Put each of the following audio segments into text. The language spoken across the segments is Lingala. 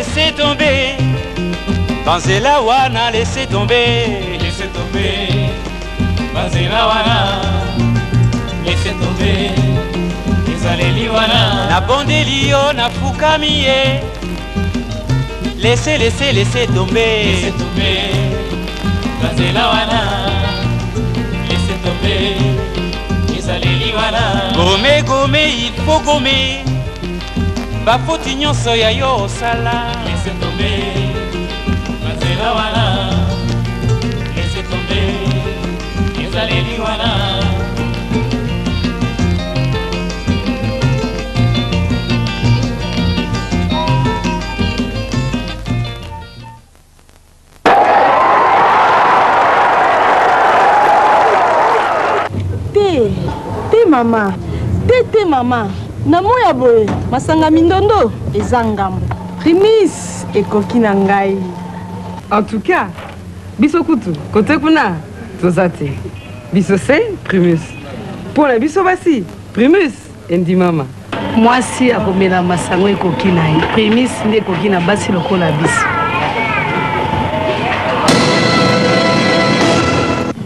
Laissez tomber banzela wana, laissez tomber. Laissez tomber banzela wana, laissez tomber ezaleli wana. Nabondeli yo, nafukami ye. Laissez, laissez, laissez tomber. Laissez tomber banzela wana, laissez tomber ezaleli wana. Gome, gome, il faut gommer bafoti nyonso ya yo osala. Laissez tomber banzela wana, laissez tomber ezaleli wana. Te te mama, te te mama, na moi ya boye masanga mindondo eza ngambo. Primis ekoki na ngai. En tout cas, biso kutu kote kuna toza te. Biso se Primus. Mpo na biso basi, Primus endimama. Mwasi akomela masango ekoki na ye. Primus nde ekoki na basi lokola biso.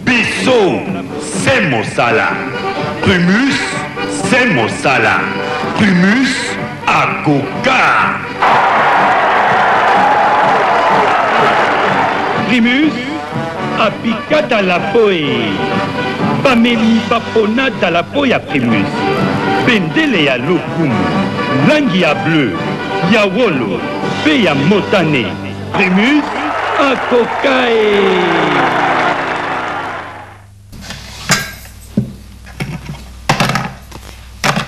Biso se mosala. Primus se mosala. Primus akoka. Primus apikata lapo e bameli bapona dalapo ya Primus, bendele ya lokumu, langi ya bleu, ya wolo mpe ya motane. Primus akoka e.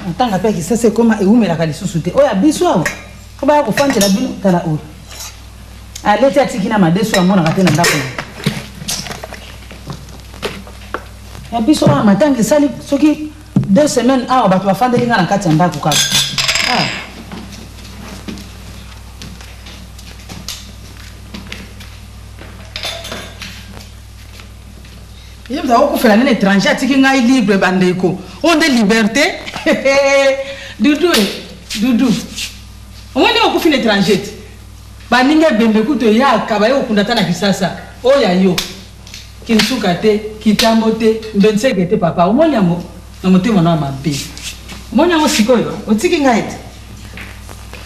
Ntanga mpe ya Kisasa ekoma ewumelaka lisusu te. Oyo ya biso awa po baya kofandela bino. Tala oyo aleti atiki na madeso amonaka te na ndako na ya biso awa. Matanga esali soki 2 semaines awa, bato bafandeli nga na kati ya ndako kaka. Ah. Ye moto akokufela nini? Étranger atiki ngai libre. Bandeko, oyo nde liberté. Dudu e Dudu, omoni ndenge okufi na étranger te? Baninga ebembe kutu eyaka, baye kokunda ata na Kisasa. Oyo ya yo kinsuka te, kitambo te, mbenseke te. Papa, omoni yango na motema na mabe, omoni yango sikoyo otiki ngai te.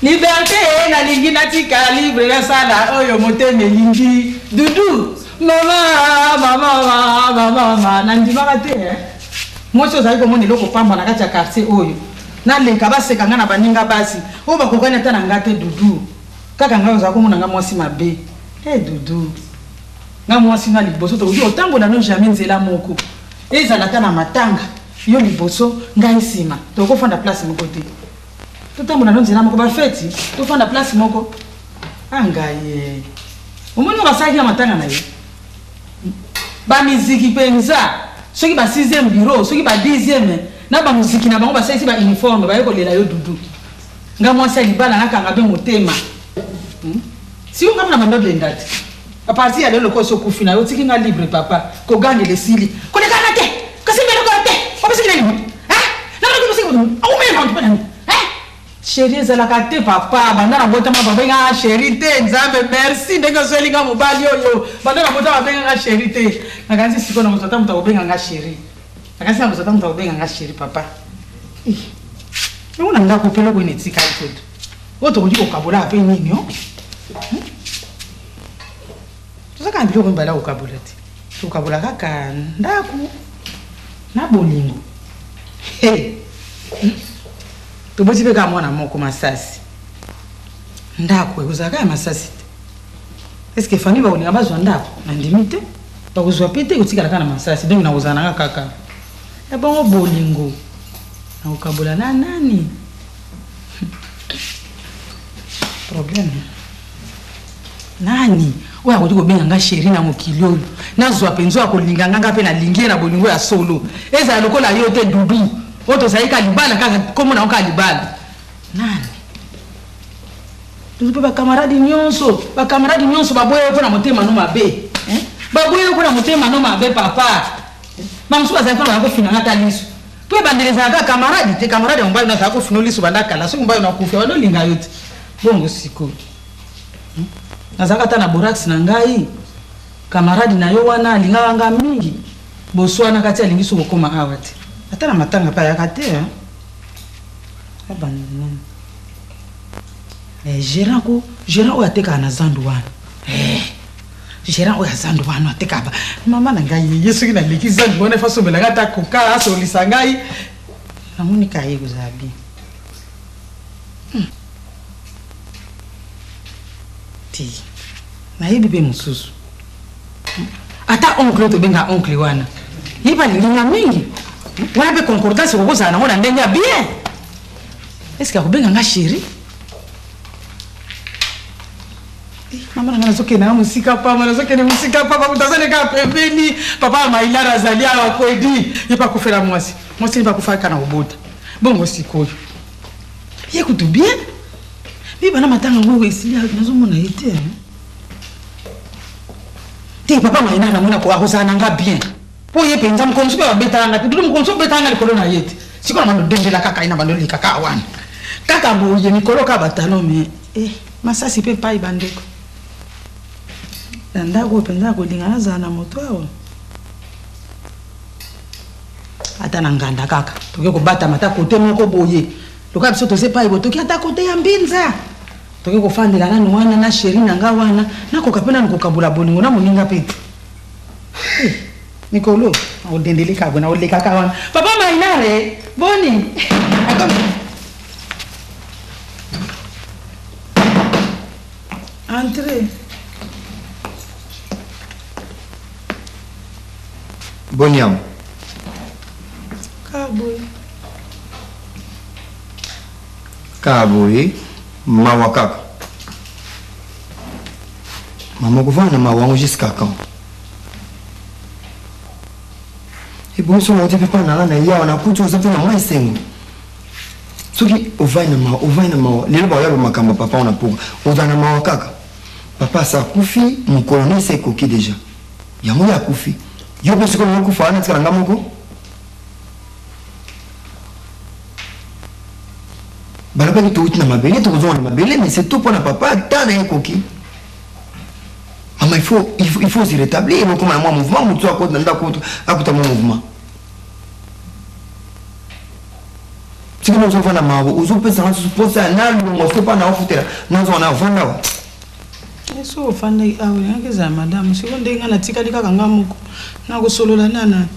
Liberté nalingi, natika libre, nasala oyo motema elingi. Dudu, mama, mama, mama, mama, nandimaka te eh. Mwasi ozali komona eloko pamba na kati ya quartier oyo, naleka baseka nga na baninga basi oyo bakokani ata na nga te. Dudu, kaka ngai ozala komona nga mwasi mabe e Dudu, nga mwasi na liboso tokoki kotambola no jamais nzela moko, ezala ata na matanga, yo liboso, ngai nsima, tokofanda place moko te. Totambola no nzela moko, bafeti tofanda place moko. A ngai ye, omoni oyo basalaki na matanga na ye, bamiziki mpenza, soki ba 6e bureau, soki ba 10e na bamiziki na bango, basalisi ba uniforme, baye kolela yo. Dudu, nga mwasi ya libala, nakanga mpe motema. Siko nga mpe na bando benda te. À partir ya lelo, lokola okufi na yo, otiki nga libre, papa. Kogangela esili, kolekana te, kasi mbeloko te. Opesiki nani moto? Aumela mpe nani? Chéri ezalaka te, papa. Banda na botama babengaka chéri te. Nzambe, merci ndenge ozweli nga mobali oyo. Banda na botama babengaka chéri te. Nakanisi sikoyo nakozwa ta moto akobenga nga chéri. Nakanisi nakozwa ta moto akobenga nga chéri. Papa, yango na ndako mpe eloko ene etikali kutu oyo tokoki kokabola mpe nini? O toza kaka biloko mibale ya kokabola te. Tokabola kaka ndako na bolingo. Toboti mpe kaka mwana moko, Masasi. Ndako ekozala kaka ya Masasi te. Est-ce famille bakolinga bazwa ndako? Nandimi te, bakozwa mpe te, ekotikala kaka na Masasi. Donc nakozala nanga kaka ya bango. Bolingo nakokabola na nani? Problème, nani oyo akoki kobenga nga chéri na mokili oyo? Nazwa mpenza oyo akolinga nga, nga mpe nalingi ye na bolingo ya solo. Ezala lokola yo te, Dudu, oyo tozali ka libala, kaka kombo nango kaka libala. Nani? Dudu, mpe bakamaradi nyonso, bakamaradi nyonso baboya yo mpo na motema no mabe, baboya yo mpo na motema no mabe. Papa, bamosusu bazali mpona baya kofinanga ata liso, mpo ebandeli ezalaka camarade te. Camarade ya mobali no azala kofina liso banda kala. Soki mobali no akufi, abandolinga yo te. Bongo sikoyo. Nazalaka ata na borax na ngai. Camarade na yo wana alingaka nga mingi. Boswanaka ti alingi su kokoma awa te. Ata na matanga pe ayaka te hein. Abanda nani? Eh, gérant ko, gérant oyo atekaka na zandu wana. Eh, gérant oyo ya zandu wana atekaka ba mama na ngai ye soki naleki zandu wana efa asombela ngai ata koka asolisa ngai. Namoni ka ye kozala bien. Te. Nayebi pe mosusu. Ata oncle oyo tobenga oncle wana. Ye pe alingi nga mingi. Wana pe concordance ekoki kozala nango na ndenge ya bien. Est-ce que akobenga nga chérie? Eh, mama na nga nazokende nga mosika pamba, nazokende mosika pamba, moto azali kaka pembeni. Papa ya Maïlara azali awa kwedi. Ye pe akufela mwasi. Mwasi ye pe akufaka kaka na kobota. Bongo sikoyo. Ye kutu bien. Mi bana matanga ngo esili nazomona ye te. Te papa Maïna namona ko akozala na nga bien. Po ye penza mokolo mosusu pe babetaka nga te. Dudu mokolo mosusu obetaka nga likolo na ye te. Sikoyo na bando dendela kaka ye na bando leka kaka wana. Kaka boye mikolo kaka ba talon mais eh masasi pe epai bandeko. Na ndako oyo penza akolinga nazala na moto awa. Ata na nganda kaka toke kobatama ata kote moko boye. Lokola biso toza epai boye toke ata kote ya mbinza. Toke kofandela nanu wana na chérie na nga wana nakoka pe nanu kokabola bolingo na moninga pe te. Eh, mikolo odendeli kaka na olekaka wana. Papa Maynare, boni? Akomi. Entrez. Boni yango? Kaka boye. Kaka boye, mawa kaka. Mama okovanda na mawa yango jusqu'à quand? Ebongi soki nauti mpe mpa na nga na yawa nakuti oza mpe na mwa esengo. Soki ovandi na mawa, ovandi na mawa, lelo bakoya ba makambo ya papa wana mpoka ozala na mawa kaka. Papa asi akufi, mokolo na esi ekoki deja. Yango ye akufi. Yo mpe soki olingi okufa wana tikala nga moko. Balobaki towuti na mabele tokozonga na mabele mais c'est tout mpo na papa ata na ye ekoki. Mama il faut, il faut, il faut se rétablir okoma na mwa mouvement moto akota na ndako akuta mwa mouvement. Soki nde ozovanda mawa ozopesa nga susu mposa ya nalongwa soki mpa na ofutela nazonga na ovanda awa. Soki ofandaki awa elingaki ezala madame sikoyo ndenge nga natikali kaka nga moko nakosolola na nani?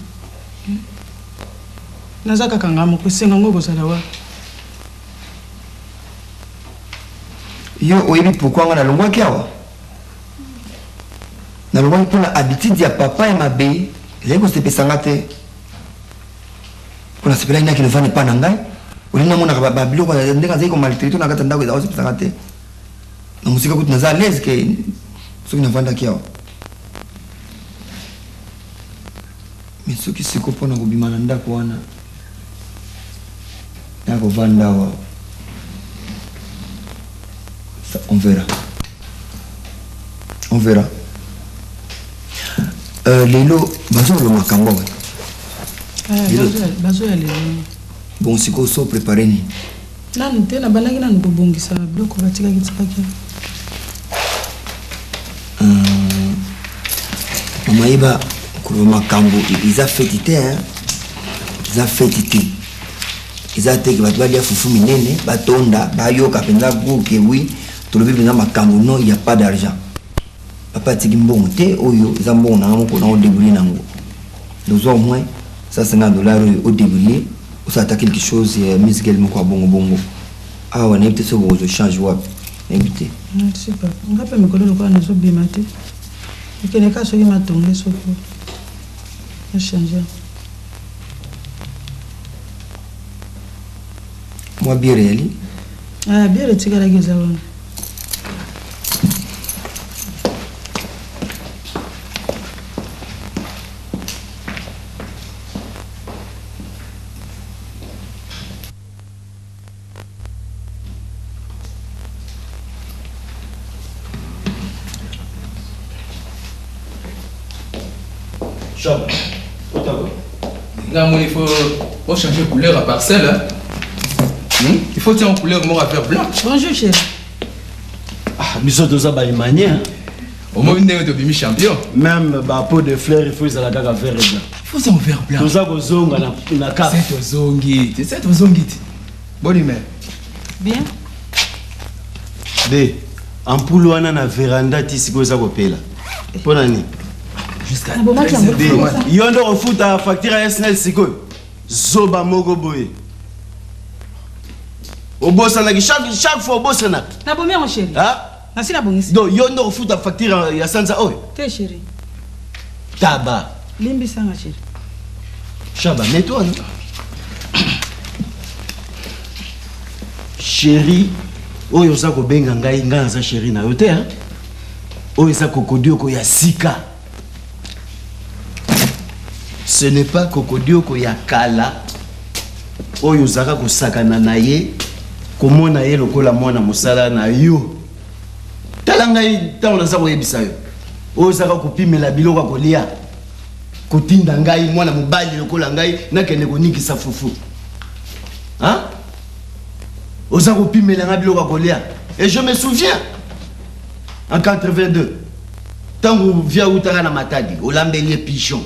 Naza kaka nga moko esengo yango ekozala wapi? Yo oyebi pourquoi nga nalongwaki awa? Nalongwaki mpona habitude ya papa ya mabe ezali kosepesa nga te. Mpo nasepelaki nakende ovanda epai na ngai, olingi namonaka babiloko ndenge azali komaltraite na kati ya ndako ezali kosepesa nga te. Na mosika kutu naza à l'aise ke soki navandaki awa. Mais soki siko mpo na kobima na ndako wana na kovanda awa, ça, on verra, on verra. Euh, lelo bazoloba makambo awa. Eh, bazoya lelo. Bon, sikoyo so prépare nini? Nanu te, nabandaki nanu kobongisa biloko batikaki tikaki. Mama yeba koloba makambo eza feti te, hein? Eza feti te, eza te ke bato balia fufu minene batonda bayoka mpenza goût ke oui tolobi mpenza makambo. Non, il y a pas d'argent. Papa atiki mbongo te, oyo eza mbongo na nga moko na odébrouiller nango. Dozwa au moins 150 dollars oyo odébrouiller osala ata quelque chose ya musical moko ya bongo bongo. Awa nayebi te soki bokozwa change wapi, nayebi te. Merci papa. Nga mpe mikolo lokola nazobima te, ekende kaka soki matonge soki na change. Mwa biere yali? Ah, biere etikalaki eza wana. Choc. Là, moi, il faut changer couleur à parcelle. Hein? Il faut tirer en couleur mort à faire blanc. Bonjour, chérie. Ah, Biso toza ba imanien. Omoni ndenge tobimi champion. Même ba pot de fleurs il faut ezala kaka vert et blanc. Faut ça vert blanc. Toza kozonga na na CAF. C'est tozongi. C'est tozongi. Bonne humeur. Bien. B. Ampoule wana na veranda ti sikoyo eza kopela. Mpo na nini? Jusqu'à Yo nde okofuta facture ya SNEL sikoyo. Zoba moko boye. Obosanaki chaque chaque fois obosanaka. Nabomi yango chéri. Ah? Nasi nabongisi. Donc yo nde okofuta facture ya sanza oyo. Te chéri. Taba. Limbisanga chéri. Shaba, mets-toi non? Chéri, oyo oza kobenga ngai ngai naza chéri na yo te hein? Oyo eza kokodioko ya sika. Ce n'est pas kokodioko ya kala oyo ozalaka kosakana na ye komona ye lokola mwana mosala na yo. Tala ngai ntango naza koyebisa yo oyo ozalaka kopimela biloko ya kolia kotinda ngai mwana mobali lokola ngai nakende konikisa fufu hein? Oza kopimela ngai biloko ya kolia et je me souviens en 82 ntango via utaka na Matadi olambeli ye pigeon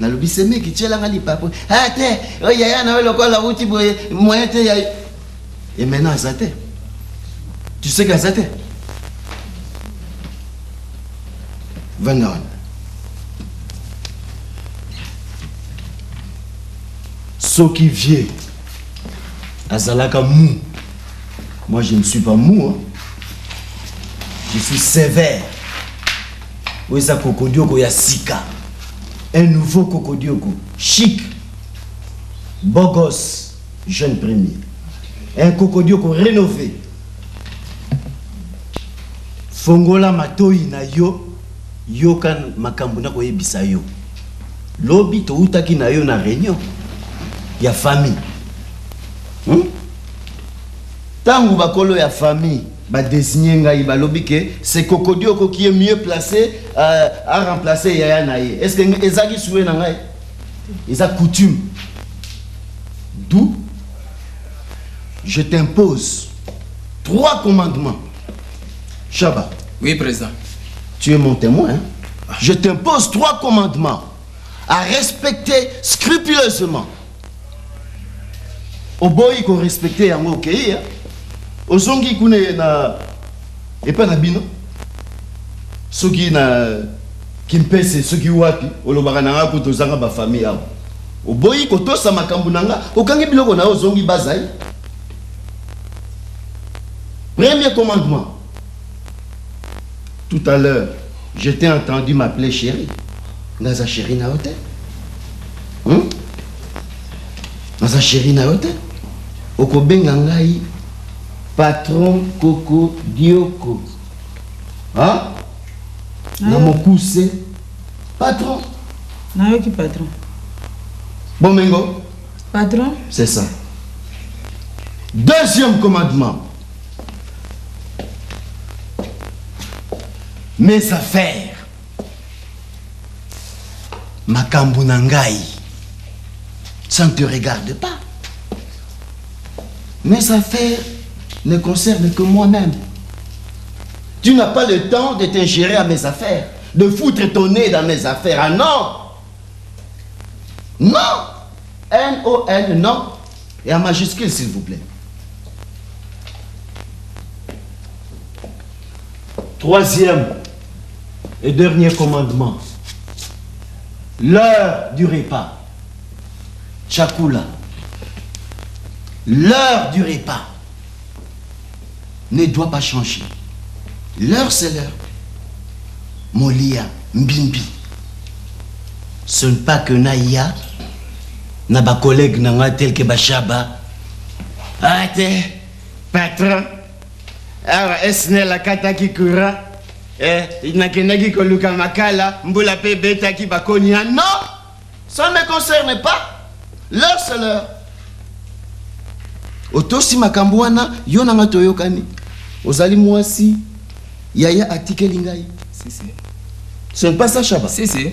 nalobi semeki tielanga lipapo ah te oyo yaya na yo lokola uti boye moyen te ya et maintenant aza te. Tu sais qu'aza te vanda wana soki vieux azalaka mou, moi je ne suis pas mou hein? Je suis sévère. Oyo eza kokodioko ya sika, un nouveau kokodioko chic, beau gosse, jeune premier, un kokodioko rénové. Fongola matoi na yo, yoka makambo nakoyebisa yo. Lobi toutaki na yo na réunion ya famille, Ntango bakolo ya famille badésigne ngai, balobi ke c'est kokodioko qui est mieux placé à remplacer yaya na ye. Est ce que ezalaki souhait na ngai? Eza coutume. D'où je t'impose trois commandements. Chaba. Oui, président. Tu es mon témoin. Hein? Je t'impose trois commandements à respecter scrupuleusement. Oboyi ko respecter yango okei, hein? Ozongi kuna na epai na bino soki na Kimpese soki wapi olobaka na nga kutu ozanga bafamille awa. Oboyi kotosa makambo na nga, okangi biloko na yo ozongi bazai. Premier commandement. Tout à l'heure, je t'ai entendu m'appeler chéri. Naza chéri na yo te. Naza chéri na yo te. Okobenga ngai patron Koko Dioko. Hein? Na mokuse patron. Nayoki patron. Bomengo. Patron. C'est ça. Deuxième commandement. Mes affaires. Makambo na ngai. Ça ne te regarde pas. Mes affaires ne concernent que moi-même. Tu n'as pas le temps de t'ingérer à mes affaires, de foutre ton nez dans mes affaires. Ah non! Non! N-O-N, non. Et en majuscule, s'il vous plaît. Troisième et dernier commandement. L'heure du repas. Chakula. L'heure du repas ne doit pas changer. L'heure, c'est l'heure. Molia, Mbimbi. Ce n'est pas que Naya, na ba collègue nanga tel que Bachaba. Ah, te, patron. Awa, SNEL akataki courant. Eh, nakendaki koluka makala, mbula pe betaki bakonia. Non! Ça ne me concerne pas. L'heure, c'est l'heure. Otosi makambo wana, yo nanga toyokani. Ozali mwasi, yaya atikeli ngai. Si, si. Ce n'est pas ça, Chaba. Si, si.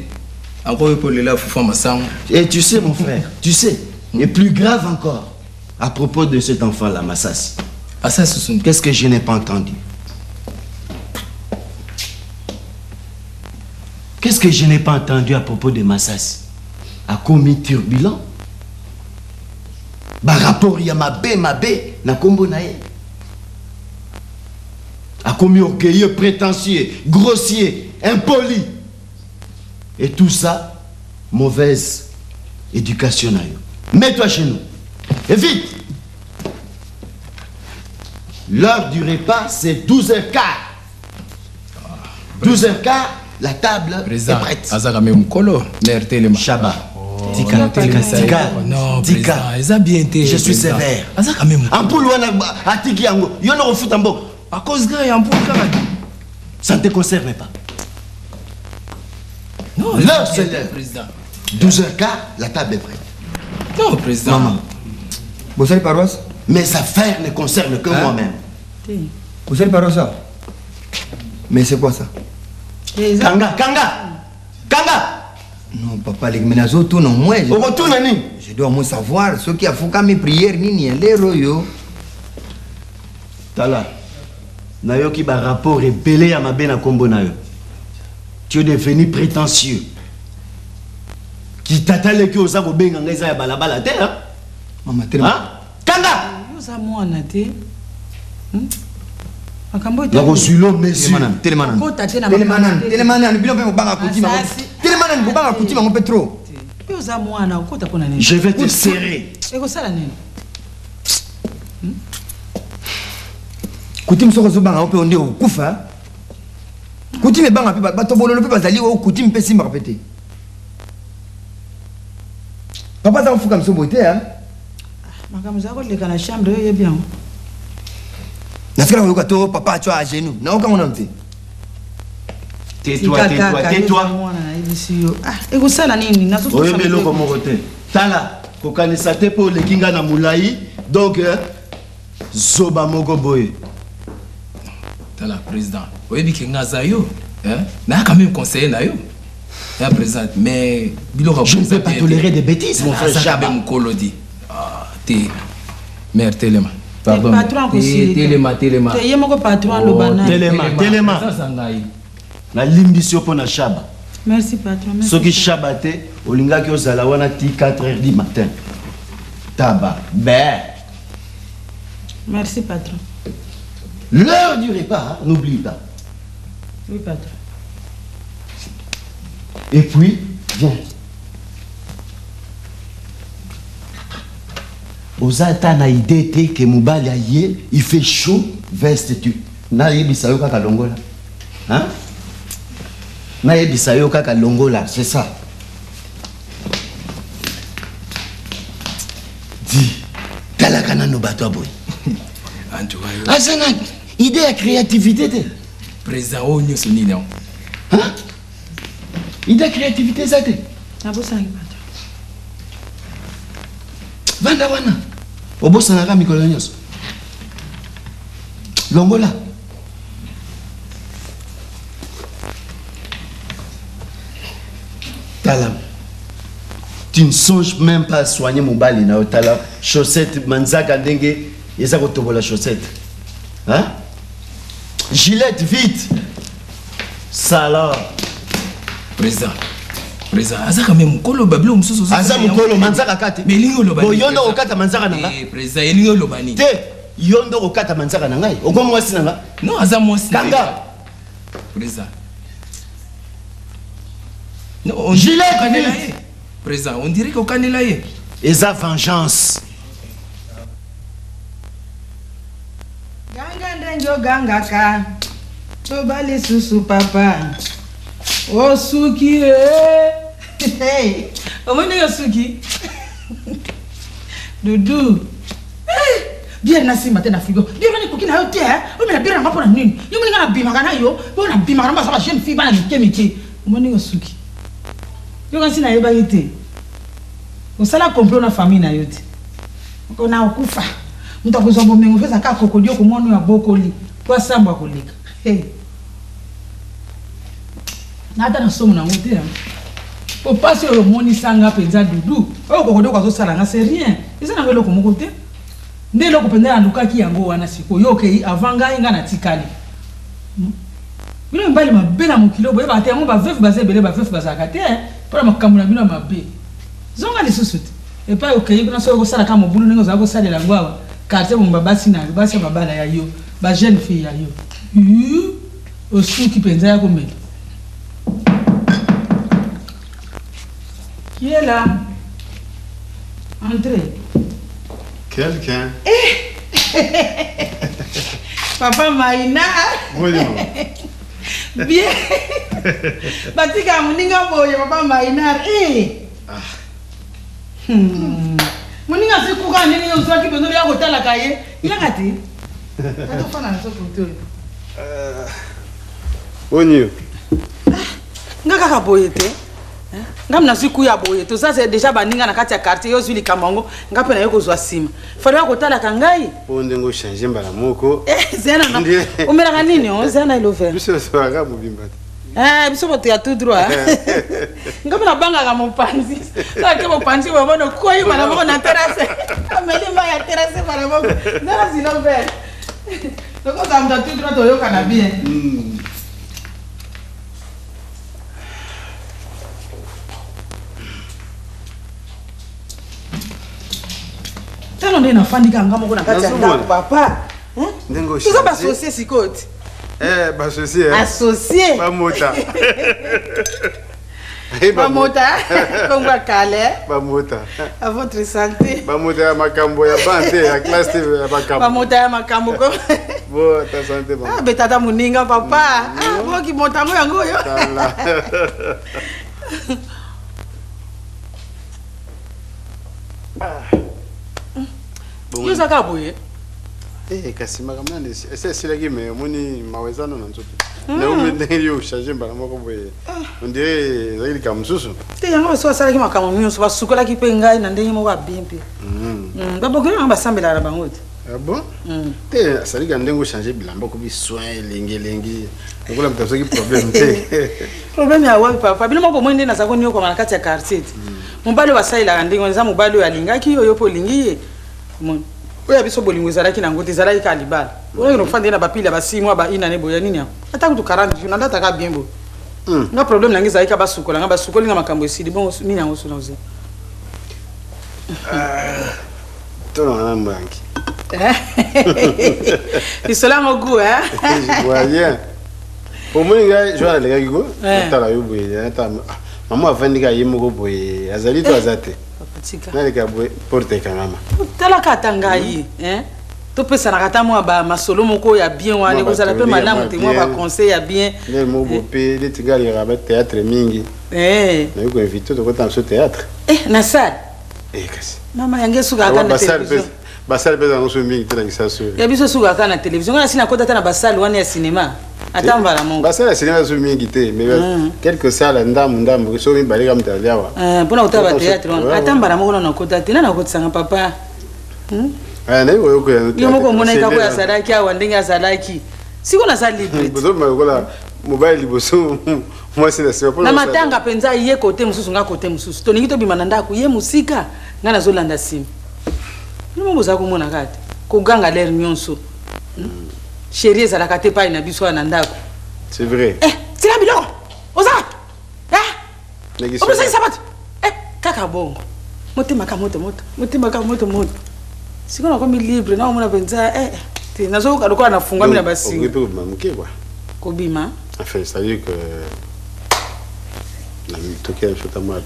Encore pour le la fufa masango. Et tu sais, mon frère, tu sais, et plus grave encore, à propos de cet enfant-là, Massassi. Assassi, qu'est-ce que je n'ai pas entendu? Qu'est-ce que je n'ai pas entendu à propos de Massas Akomi turbulent. Ba rapport ya mabe mabe na kombo na ye. Akomi orgueilleux, prétentieux, grossier, impoli. Et tout ça, mauvaise éducation na yo. Mets-toi chez nous. Et vite L'heure du repas, c'est 12h15. 12h15, la table Président, est prête. azaka me mokolo mare telema Shaba. Tika, tika, tika. Non, Tika. président, eza bien te Je suis président. sévère. azaka me mokolo Ampoule wana atiki yango. Yo na kofuta mbongo. À cause nga ya ampoule kaka. Ça ne te concerne pas. Non, L'heure, eza c'est bien te, l'heure. président. 12h15, la table est prête. Non, président. Maman. bosali paroisse Mes affaires ne concernent que moi-même. bosali paroisse awa mais c'est quoi ça Kanga, kanga. Kanga. Non, papa, les mais nazotuna au moins. Okotuna nini? Je dois au moins savoir soki afukami prière nini ya lero oyo. Tala. Nayoki ba rapport ebele ya mabe na kombo na yo. Tu es devenu prétentieux. Kitata leki oza kobenga ngai eza ya balabala te, hein? Mama telema. Hein? Kanga. Yo oza mwana te. Hmm? Makambo oyo Nakozwilo mesure. Telema nanu, telema nanu. Kota te na Telema makambo nanu, te. telema nanu, bino mpe bobanga kutima yango. Masasi. Telema nanu, bobanga kutima yango mpe trop. Yo oza mwana okota mpona nini? Je vais te serrer. Ekosala nini? Coutume soki ozobanga yango mpe nde okokufa. Coutume ebanga mpe bato bololo mpe bazali oyo coutume mpe esimbaka mpe te. Papa aza kofuka miso boye te, hein? Makambo eza koleka na chambre oyo oyebi yango. Natikala koyoka to papa atya à genoux. Nayoka yango nanu te. Tais-toi, Tika tais-toi, kaka, yo tais-toi. oza mwana nayebisi yo. Ah, ekosala nini? Nazotosa oyebi eloko motema. moko te tala kokanisa te mpo oleki ngai na molai donc zoba moko boye tala président oyebi ke nga aza yo hein? Naya quand même conseiller na yo ya président, mais biloko Je ne peux pas tolérer des bêtises, mon frère Aza Chaba. quand même mokolo di. Ah, te mare telema, pardon. Patron Te- akosilika. telema, telema. Te, ye moko patron aloba Oh, naye. Telema, telema. Eza ngai. Nalimbisi yo mpo na Shaba. Merci patron. Merci. Soki Shaba te, olingaki ozala wana ti 4 heures du matin, taba be. Merci patron. L'heure du repas, hein, n'oublie pas. Oui patron. Et puis viens, oza ata na idée te ke mobali aye, il fait chaud, veste tu nayebisa yo kaka longola, hein? Nayebisa yo kaka longola, c'est ça. Di talaka nano bato ya boye. En tout cas, yo- Aza na idée ya créativité te. Président, oyo nyonso nini yango? Hein? Idée ya créativité eza te. Nabosanaki patron. Vanda wana, obosanaka mikolo nyonso. Longola. Tala, tu ne songes même pas à soigner mobali na yo. Tala chaussette, manzaka ndenge eza kotobola chaussette, hein? Gillette, vite. Sala. Président, président aza quand même mokolo, babilo mosusu ozo- Aza mokolo, manzaka kaka te. Mais elingi oloba Bo nini, yo nde président? okata manzaka na nga. Eh, président, elingi oloba nini? Te, yo nde okokata manzaka na ngai, oko mwasi na nga. Non, aza mwasi na Kanga. ye. Président, non, on Gillette, okanela vite. ye. Président, on dirait kokanela ye. Eza vengeance. Ganga ndenge ogangaka, toba lisusu papa. Osuki e. Hey, omoni ndenge osuki Dudu. Eh, biere nasimba te na frigo, biere wana ekoki na yo te, eh? Omela biere nanga mpona nini? Yo moninga nabimaka na yo, oyo nabimaka na baza ba jeune fille, bana mike mike. Omoni ndenge osuki? Yoka, nsi nayebaki te osala complot na famille na yo te. Na okufa, moto akozwa bomengo mpe ezalaka kokodioko, mwana oyo abokoli po asambwa koleka. Hey. Nata na somo nango te, po mpasi oyo omonisanga mpenza Dudu, oyo kokodioko azosala nga, c'est rien, eza nango eloko moko te. Nde eloko mpenza nalukaki yango wana. Sikoyo okei avant ngai, ngai natikali. Bino mibali mabe na mokili oyo boyebaka te yango ba veuve baza ebele ba veuve bazalaka te mpo na makambo na bino ya mabe. Zonga lisusu te epai okei kuna soki okosala kaka mobulu ndenge ozala kosalela yango awa quartier bomba basi na yo basi ya mabala ya yo ba jeune fille ya yo osuki mpenza ya komela. Qui est là? Entrez. Quelqu'un. Eh! Papa Maïna. Bonjour. Bien. Batika moninga boye papa Maïna. Eh. Ah. Moninga sikuka ndenge yo ozwaki mpenza oya kotalaka ye. Yaka te. Atofana na sokoto oyo. Boni yo? Nga kaka boye te. Nga nazwi kuya boye toza deja baninga na kati ya quartier yo ozwi likambo yango nga mpe naye kozwa nsima fale ya kotalaka ngai po ndenge ochange mbala moko eh, zena omelaka nini o zena na elover biso osalaka mobimba te Eh, biso bato ya tout droit nga mpe nabangaka mopanzi soki mopanzi bomona okwei mbala moko na terase ameli mai ya terase mbala moko zena zilover tokozala moto ya tout droit toyokana bien hmm. Tala nde nafandi kaka nga moko na kati ya ndako papa. Toza basosie sikoyo ti. Eh, basosie. Eh. Associe. Bamota. Bamota. Kongo ya kale. Bamota. À votre santé. Bamota ya makambo ya ban te ya classe te ya makambo. Bamota ya makambo ko. Bo ta santé mama. Ah betata moninga papa. Ah boki motango yango oyo. Tala. Yo oza kaka boye? Eh, kasi makambo nani esi esilaki me omoni mawa eza no na nzoto naomi ndenge yo ochange mbala moko boye ondire ezalaki likambo mosusu te yango basi basalaki makambo nyonso basukolaki mpe ngai na ndenge moko ya bien mpe babokeli yango basambelaka na bango te Ah bon te asalika ndenge ochange bilamba okomi soin elengi elengi lokola moto azwaki problème te problème ya wapi papa bino moko bomoi nde naza koniokwama na kati ya quartier te mobali oyo basalelaka ndenge wana eza mobali oyo alingaki yo yo mpe olingi ye omoni oyo ya biso bolingo ezalaki nango te ezalaki kaka libala oyaki nofanda ye na bapile ya ba 6 mois ba une année boye ya nini yango ata kutu 40 jours nalataka bien boye nga problème na nga ezalaki kaka basukola nga basukoli nga makambo esili bongo nini yango suna oze tolonga na mbangi lisolo yango gout hein je vois bien omoni ngai joa alekaki ko natala yo boye natala mama avandi kaka ye moko boye azali to aza te naleka boye porte ekangama talaka ata ngai topesanaka ata mwa masolo moko ya bien wana ekozala mpe malamu te mwa baconseil ya bien nde moko bope neti ngai alekaka batheatre mingi nayoki koinvite tokota na biso théâtre na salle kasi mama yango esukaka na télévision basale mpe ezango so mingi te na kisaso ya biso esukaka kaka na télévision ngai nasi nakota ata na basale wana ya cinéma ata mbala moko basale ya cinéma so mingi te mais quelque sale ndambu ndambu so mibale kaka moto ali awa mpona kotala batéâtre wana ata mbala moko nano nakota te nani akotisanga papa yo moko omonaki kaka oyo azalaki awa ndenge azalaki sikoyo naza libre lokola mobali liboso mwasi na nsima na matanga mpenza ye kote mosusu nga kote mosusu tolingi tobima na ndako ye mosika ngai nazolanda nsima bino moko bozala komona kaka te koganga lere nyonso sheri ezalaka te epai na biso wana na ndako c'est vrai eh, tika biloko oza eh? obosaki sapato eh, kaka bongo motema ka moto moto motema ka moto moto sikoyo nakomi libre nakomona mpenza eh, te nazoyoka lokola nafungwami na basinga kobima enfin c'est à dire que na mitoki ya biso ntango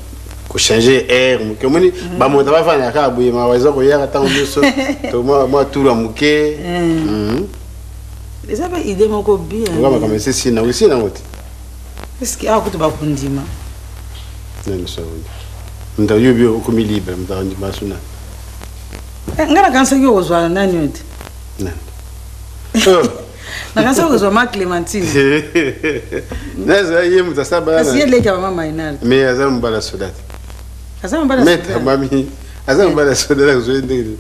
kochange air moke omoni bamoto bafanda kaka boye mawa eza koyaka ntango nyonso to mwa tour ya moke eza mpe idée moko bien oka makambo esi esili nango esili nango te eske awa kutu bakondima nani so moto ayobi okomi libre moto akondima suna ngai nakanisaki okozwa nani oyo te nani nakanisa okozwa ma clémentine naza ye moto asala ye leki ya mama mainal mais aza mobali ya soda te aza mobali maître mami aza mobali ya soda nakozwa ye ndenge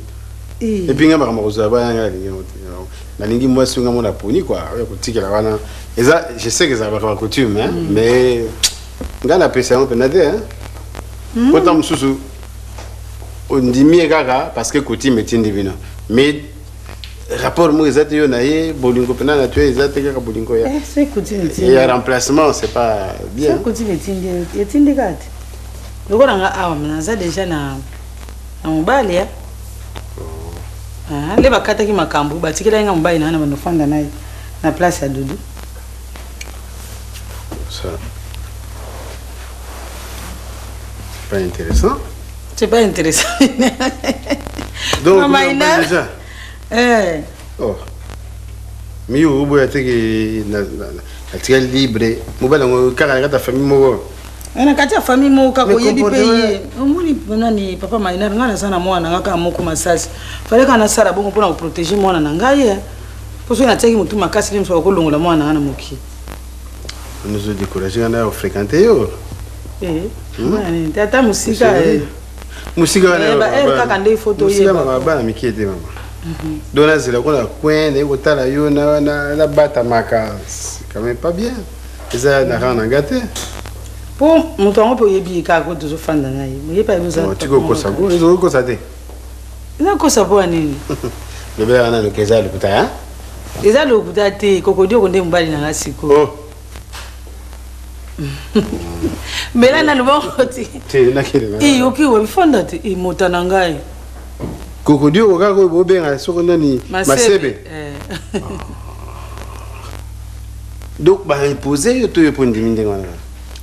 nini epuis ngai makambo kozwa bana ngai nalingi yango te nalingi mwasi ngai mona poni kua oyo kotikela wana eza je sais que ezalaka ba coutume hein, mais ngai napesa yango mpenza te po ntango mosusu ondimi ye kaka parce que coutume etindi bino mais. Rapport moko eza te yo na ye, bolingo mpena na tuye eza te kaka bolingo ya. Eh, soki coutume etindi. Ya remplacement, c'est pas bien. Soki coutume etindi, etindi kaka te. Lokola nga awa naza deja na na mobali ya. Ah, nde bakataki makambo batikelaki nga mobali na nga na bando fanda na ye na place ya Doudou. Ça. C'est pas intéressant. C'est pas intéressant. Donc, Mama Ina. déjà. Eh. Oh. Miyo oboya te ke natikali libre mobali yango kaka na kati ya famille moko eh, na kati ya famille moko kaka oyebi mpe ye omoni nani papa mainar ngai naza na mwana na ngai kaka moko masasi fale kaka nasala bongo mpona koprotege mwana na ngai eh. mpo soki natiaki motu makasi nde mosu akolongola mwana na ngai na mokili nozo décourage ngai na ofréquente yo eh, hmm? ata mosika mosika wana kaka nde ifo toyeba bana mike te mama mhm. donc nazela kuna coin naye kotala yo nabatamaka quand même pas bien eza na rang na nga te mpo moto yango mpe oyebi ye kaka ko tozofanda na ye oyebi ayebi ozatika okosa ko ezokokosa te ezakosa mpo ya nini lobelaka nano ke eza lokuta eza lokuta te kokodioko nde mobali na nga sikoyo oh. mela nanu bongo ti oki wabifanda te emota na ngai kokodioko kaka oyo bobenga soko nani masebe eh. donc baimpose yo to yo mpo ndimi ndenge wana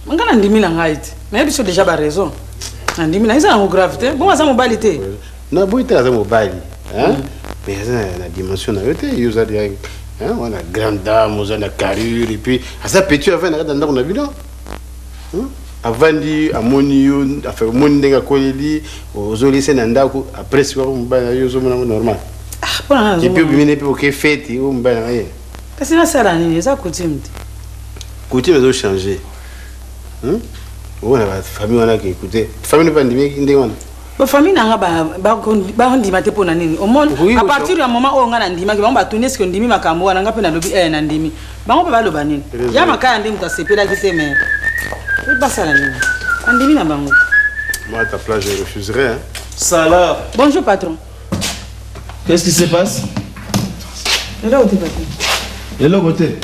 ngai nandimi na ngai te nayebi biso déjà baraison nandimi na eza yango grave te bongo aza mobali te naboyi te aza mobali mais aza na dimension na yo te. Yo oza wana grande dame, oza na carrure, et puis aza petit avandi na kati ya ndako na bino, avandi amoni yo, enfin omoni ndenge akoleli ozolise na ndako. Après sikoyo mobali na yo ozomona yango normal, et puis obimi mpe oke feti oyo mobali na ye. Kasi nasala nini? Eza coutume te. Coutume ezochange oyo na bafamille wana ke écoute, famille mpe bandimaki ndenge wana. Bafamille na nga bandima te. Mpo na nini? Omoni, à partir ya moment oyo nga nandimaki bango, batuni eske ondimi makambo wana, nga mpe nalobi e nandimi. Bango mpe baloba nini? Ya makaya nde moto asepelaki te, mais basala nini? Andimi na bango. Moi, à ta place, je refuserais. Hein. Salah. Bonjour, patron. Qu'est-ce qui se passe? Eloko te, patron. Eloko te.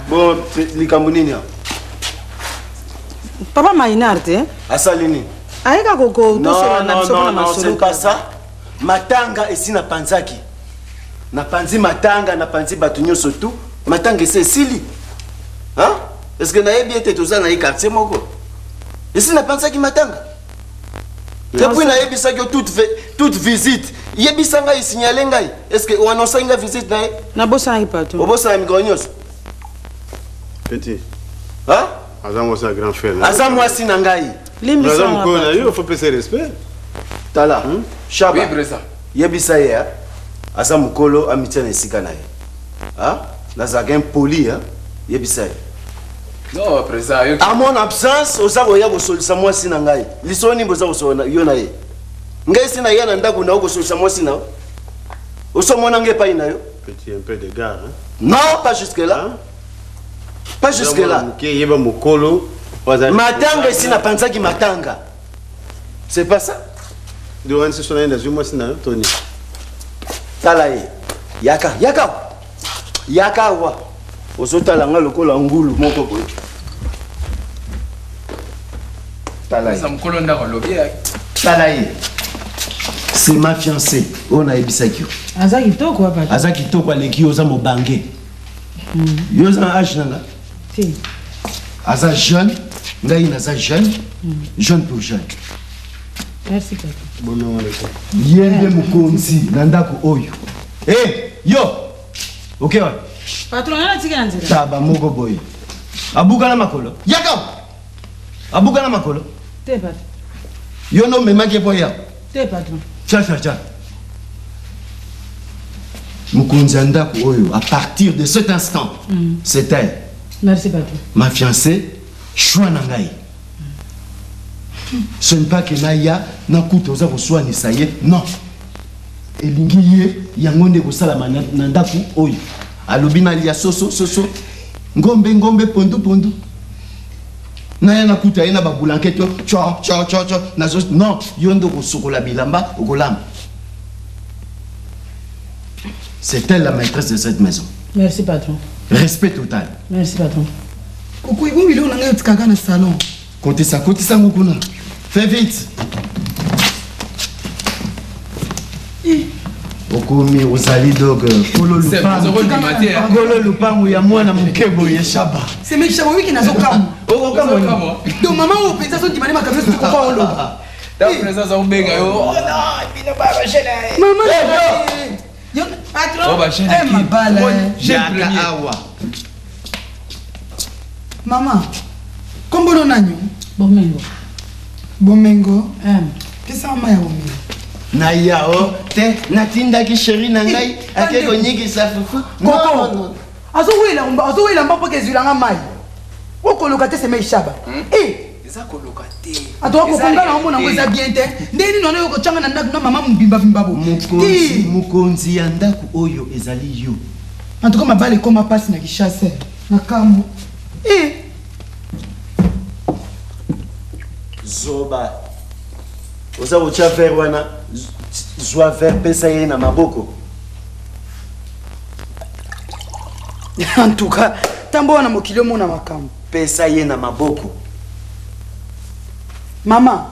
Bon, likambo nini awa? Papa Mainar te. Asali nini? Ayeka kotosola na biso mpona masolo. Pas ça. Matanga esi napanzaki, napanzi matanga, napanzi bato nyonso tu, matanga esi esili. Est ce que nayebi ete toza na ye quartier moko? Esi napanzaki matanga depuis nayebisaki yo toute visite, yebisa ngai, signale ngai. Est ce que oannonsaki ngai visite na ye? Nabosanaki, patron. Obosana mikolo nyonso. Petit. Hein? Aza mwasi ya grand frère. Aza mwasi na ngai. Aza mokolo na yo, faut pesa respect. Tala, Shaba. Oui, président. Yebisa ye aza mokolo, amitia na esika na ye. Nazalaka impoli, yebisa ye. Non, président, yo. À mon absence, oza koya kosolisa mwasi na ngai. Lisolo nini boza kosolola yo na ye? Ngai si na ye na ndako na yo kosolisa mwasi na yo. Osomona ngai epai na yo. Petit, un peu de gare, hein? Non, pas jusque là. Hein? Pas jusque là. Yeba mokolo. Matanga esi napanzaki matanga. C'est pas ça. Doran soso na ye nazwi mwasi na yo toni. Tala ye. Yaka, yaka. Yaka awa. Ozotala nga lokola ngulu moko boye. Tala ye. Mokolo ndako alobi. Tala ye. C'est ma fiancée. Oyo nayebisaki yo. Aza kitoko papa. Aza kitoko aleki yo, oza mobange. Yo oza na age na nga? Te. Aza jeune, ngai naza jeune, jeune pour jeune. Merci papa. Ye nde mokonzi na ndako oyo. E yo oke wana. Patron, nga natika na nzela. Taba moko boye abuka na makolo, yaka abuka na makolo. Te, patron. Yo nde omemaki ye mpo ya Te, patron. Tcha tcha tcha. Mokonzi ya ndako oyo, à partir de cet instant, c'est elle. Merci, patron. Ma fiancée, choix na ngai. Ce n'est pas que naya nakuta oza koswanisa ye, non. Elingi ye yango nde kosalama na ndako oyo. Alobi nalia soso soso, ngombe ngombe, pondu pondu. Naya nakuta ye na babulankete tyo tyo tyo tyo nazo, non. Yo nde okosokola bilamba, okolamba. C'est elle la maîtresse de cette maison. Merci patron. Respect total. Merci patron. Koko ebongi biloko na ngai otikaka na salon. Kotisa kotisa ngo kuna. Fais vite. Okomi ozali donc kolo lupango. Kolo lupango ya mwana moke boye shaba. Semeki shaba wiki nazokamwa. Okokamwa. Donc mama oyo mpenza azondima nde makambo nyonso tokoka oloba. Ntango président azobenga yo. Mama Patron. Oh, ba jeune Eh, qui- mabala. Jeune Yaka premier. awa. Mama, kombo no nani? Bomengo. Bomengo. Pesa mama ya bomengo. Na ya o te natindaki sheri na ngai ake konyikisa fufu. Koko. Azowela azowela mpo mpo ezwilanga mai. Okoloka te semei shaba. Eh, eza koloka te. atoka kokonga na omona yango eza bien te. Nde nini wana yo kotyanga na ndako na mama mobimbavimba bo. Mokonzi, mokonzi ya ndako oyo ezali yo. En tout cas mabala ekoma mpasi na Kinshasa. Na kambo. Eh, Zoba. Oza kotya verre wana, zwa verre pesa ye na maboko. En tout cas, tambo wana mokili omona makambo. Pesa ye na maboko. Mama,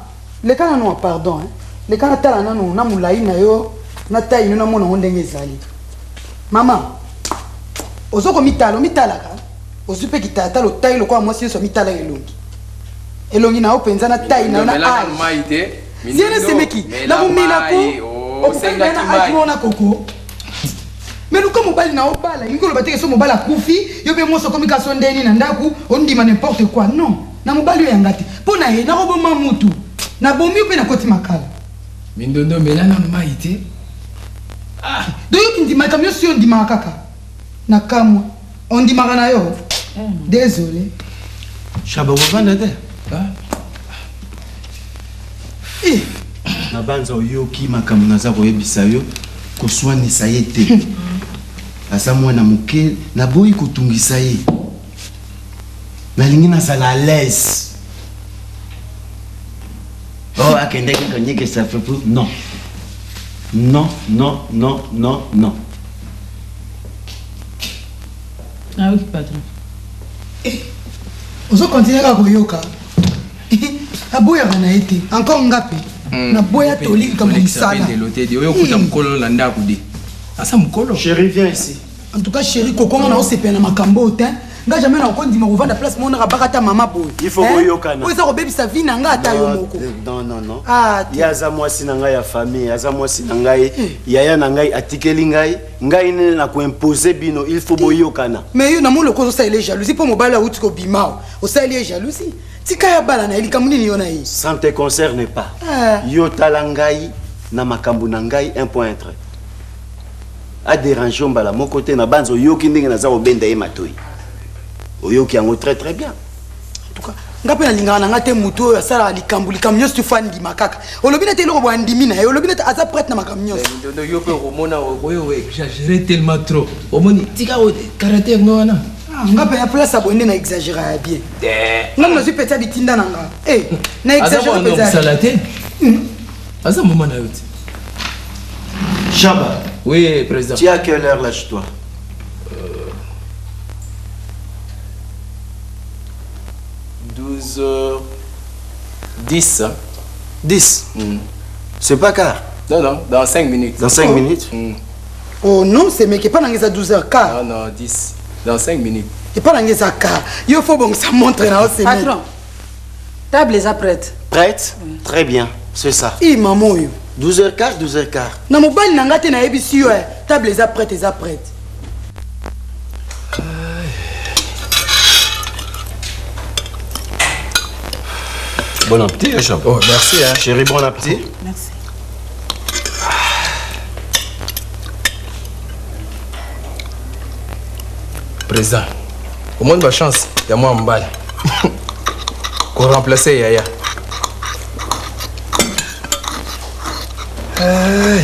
leka nanu wa pardon, hein. Leka natala nanu na molai na yo, na taille no namona yango ndenge ezali. Mama, ozo komitala, omitalaka. Ozwi mpe kitalatala otai lokola mwasi nyonso amitala elongi. Elongi na yo mpenza na taille na yo na Mela age. mai te. Ziene semeki, Mela nakomela ko mai, oh, okokani na osengaki age mai. moko na koko. Me luka mobali na obala, elingi koloba te ke so mobali akufi, yo mpe mwasi okomi kaka so ndeni na ndako, ondima n'importe quoi. Non, na mobali oyo yanga te. Mpo na ye, nakoboma mutu. Nabomi yo mpe nakoti makala. Mindondo mela nanu mai te. Donc yo ndima makambo nyonso yo ondimaka kaka. Na kamwa. Ondimaka na yo. Désolé. Shaba ovanda te. Eh. Na banza oyoki makambo naza koyebisa yo koswanisa ye te. Aza mwana moke, naboyi kotungisa ye. Nalingi nazala à l'aise. Oh, akendaki konyikisa fufu. Non. Non, non, non, non, non. Ah oui, patron. Ozo continuer kaka koyoka. Aboyaka na ye te. Encore nga mpe. Naboya toli likambo ya misala. Oyo okuta mokolo na ndako de. Asa mokolo. Chérie, viens ici. En tout cas, chérie, kokonga na osepela na makambo oyo te. Nga jamais nakondima kovanda place moko naka ata mama boye. Il faut Hein? koyokana. Oyo eza kobebisa vie na nga ata yo moko. Non, non, non. Ah, te. Ye aza mwasi na ngai ya famille, aza mwasi na ngai, yaya na ngai atikeli ngai, ngai nde na koimpose bino, il faut boyokana. Mais yo namoni lokola ozosalela ye jalousie mpo mobali awuti kobima awa. Osaleli ye jalousie. Tika ya bala na ye likambo nini yo na ye. Ça ne te concerne pas. Ah. Yo tala ngai na makambo na ngai un point un trait. A dérange mbala moko te na banza oyoki ndenge naza kobenda ye matoi. Oyoki yango très très bien. Nga mpe nalingaka na nga te motu oyo asalaka likambo likambo nyonso tufa andima kaka. Olobi nete eloko boye andimi na ye, olobi nete aza prête na makambo nyonso. Mindondo yo mpe okomona oyo exagéré tellement trop. Omoni tika oyo caractère no wana. Ah, nga mpe na place ya boye nde na exagéra ya bien. Nga nazwi peti ya bitinda na nga. Eh, na Aza exagéré mwana mpenza. mosala te. Aza mama na yo te. Chaba. Oui, président. Tu es à quelle heure là chez toi? 12 h 10. 10 C'est pas quart? Non, non, dans 5 minutes. Dans 5 minutes? Oh non, c'est meke epa nanga eza 12 h quart. Non, non, 10. Dans 5 minutes. Epa nanga eza quart. Yo fo bongisa montre na yo semeki. Patron, table eza prête. Prête? Très bien, c'est ça. I mama oyo. 12h15, 12h15. Na mobali na nga te nayebisi yo eh, table eza prête eza prête. Bon appétit, hein, Chab. Oh, merci. Hein. Chérie, bon appétit. Merci. Président, au moins de ma chance, il y a moi en balle. Qu'on remplace Yaya. Aïe.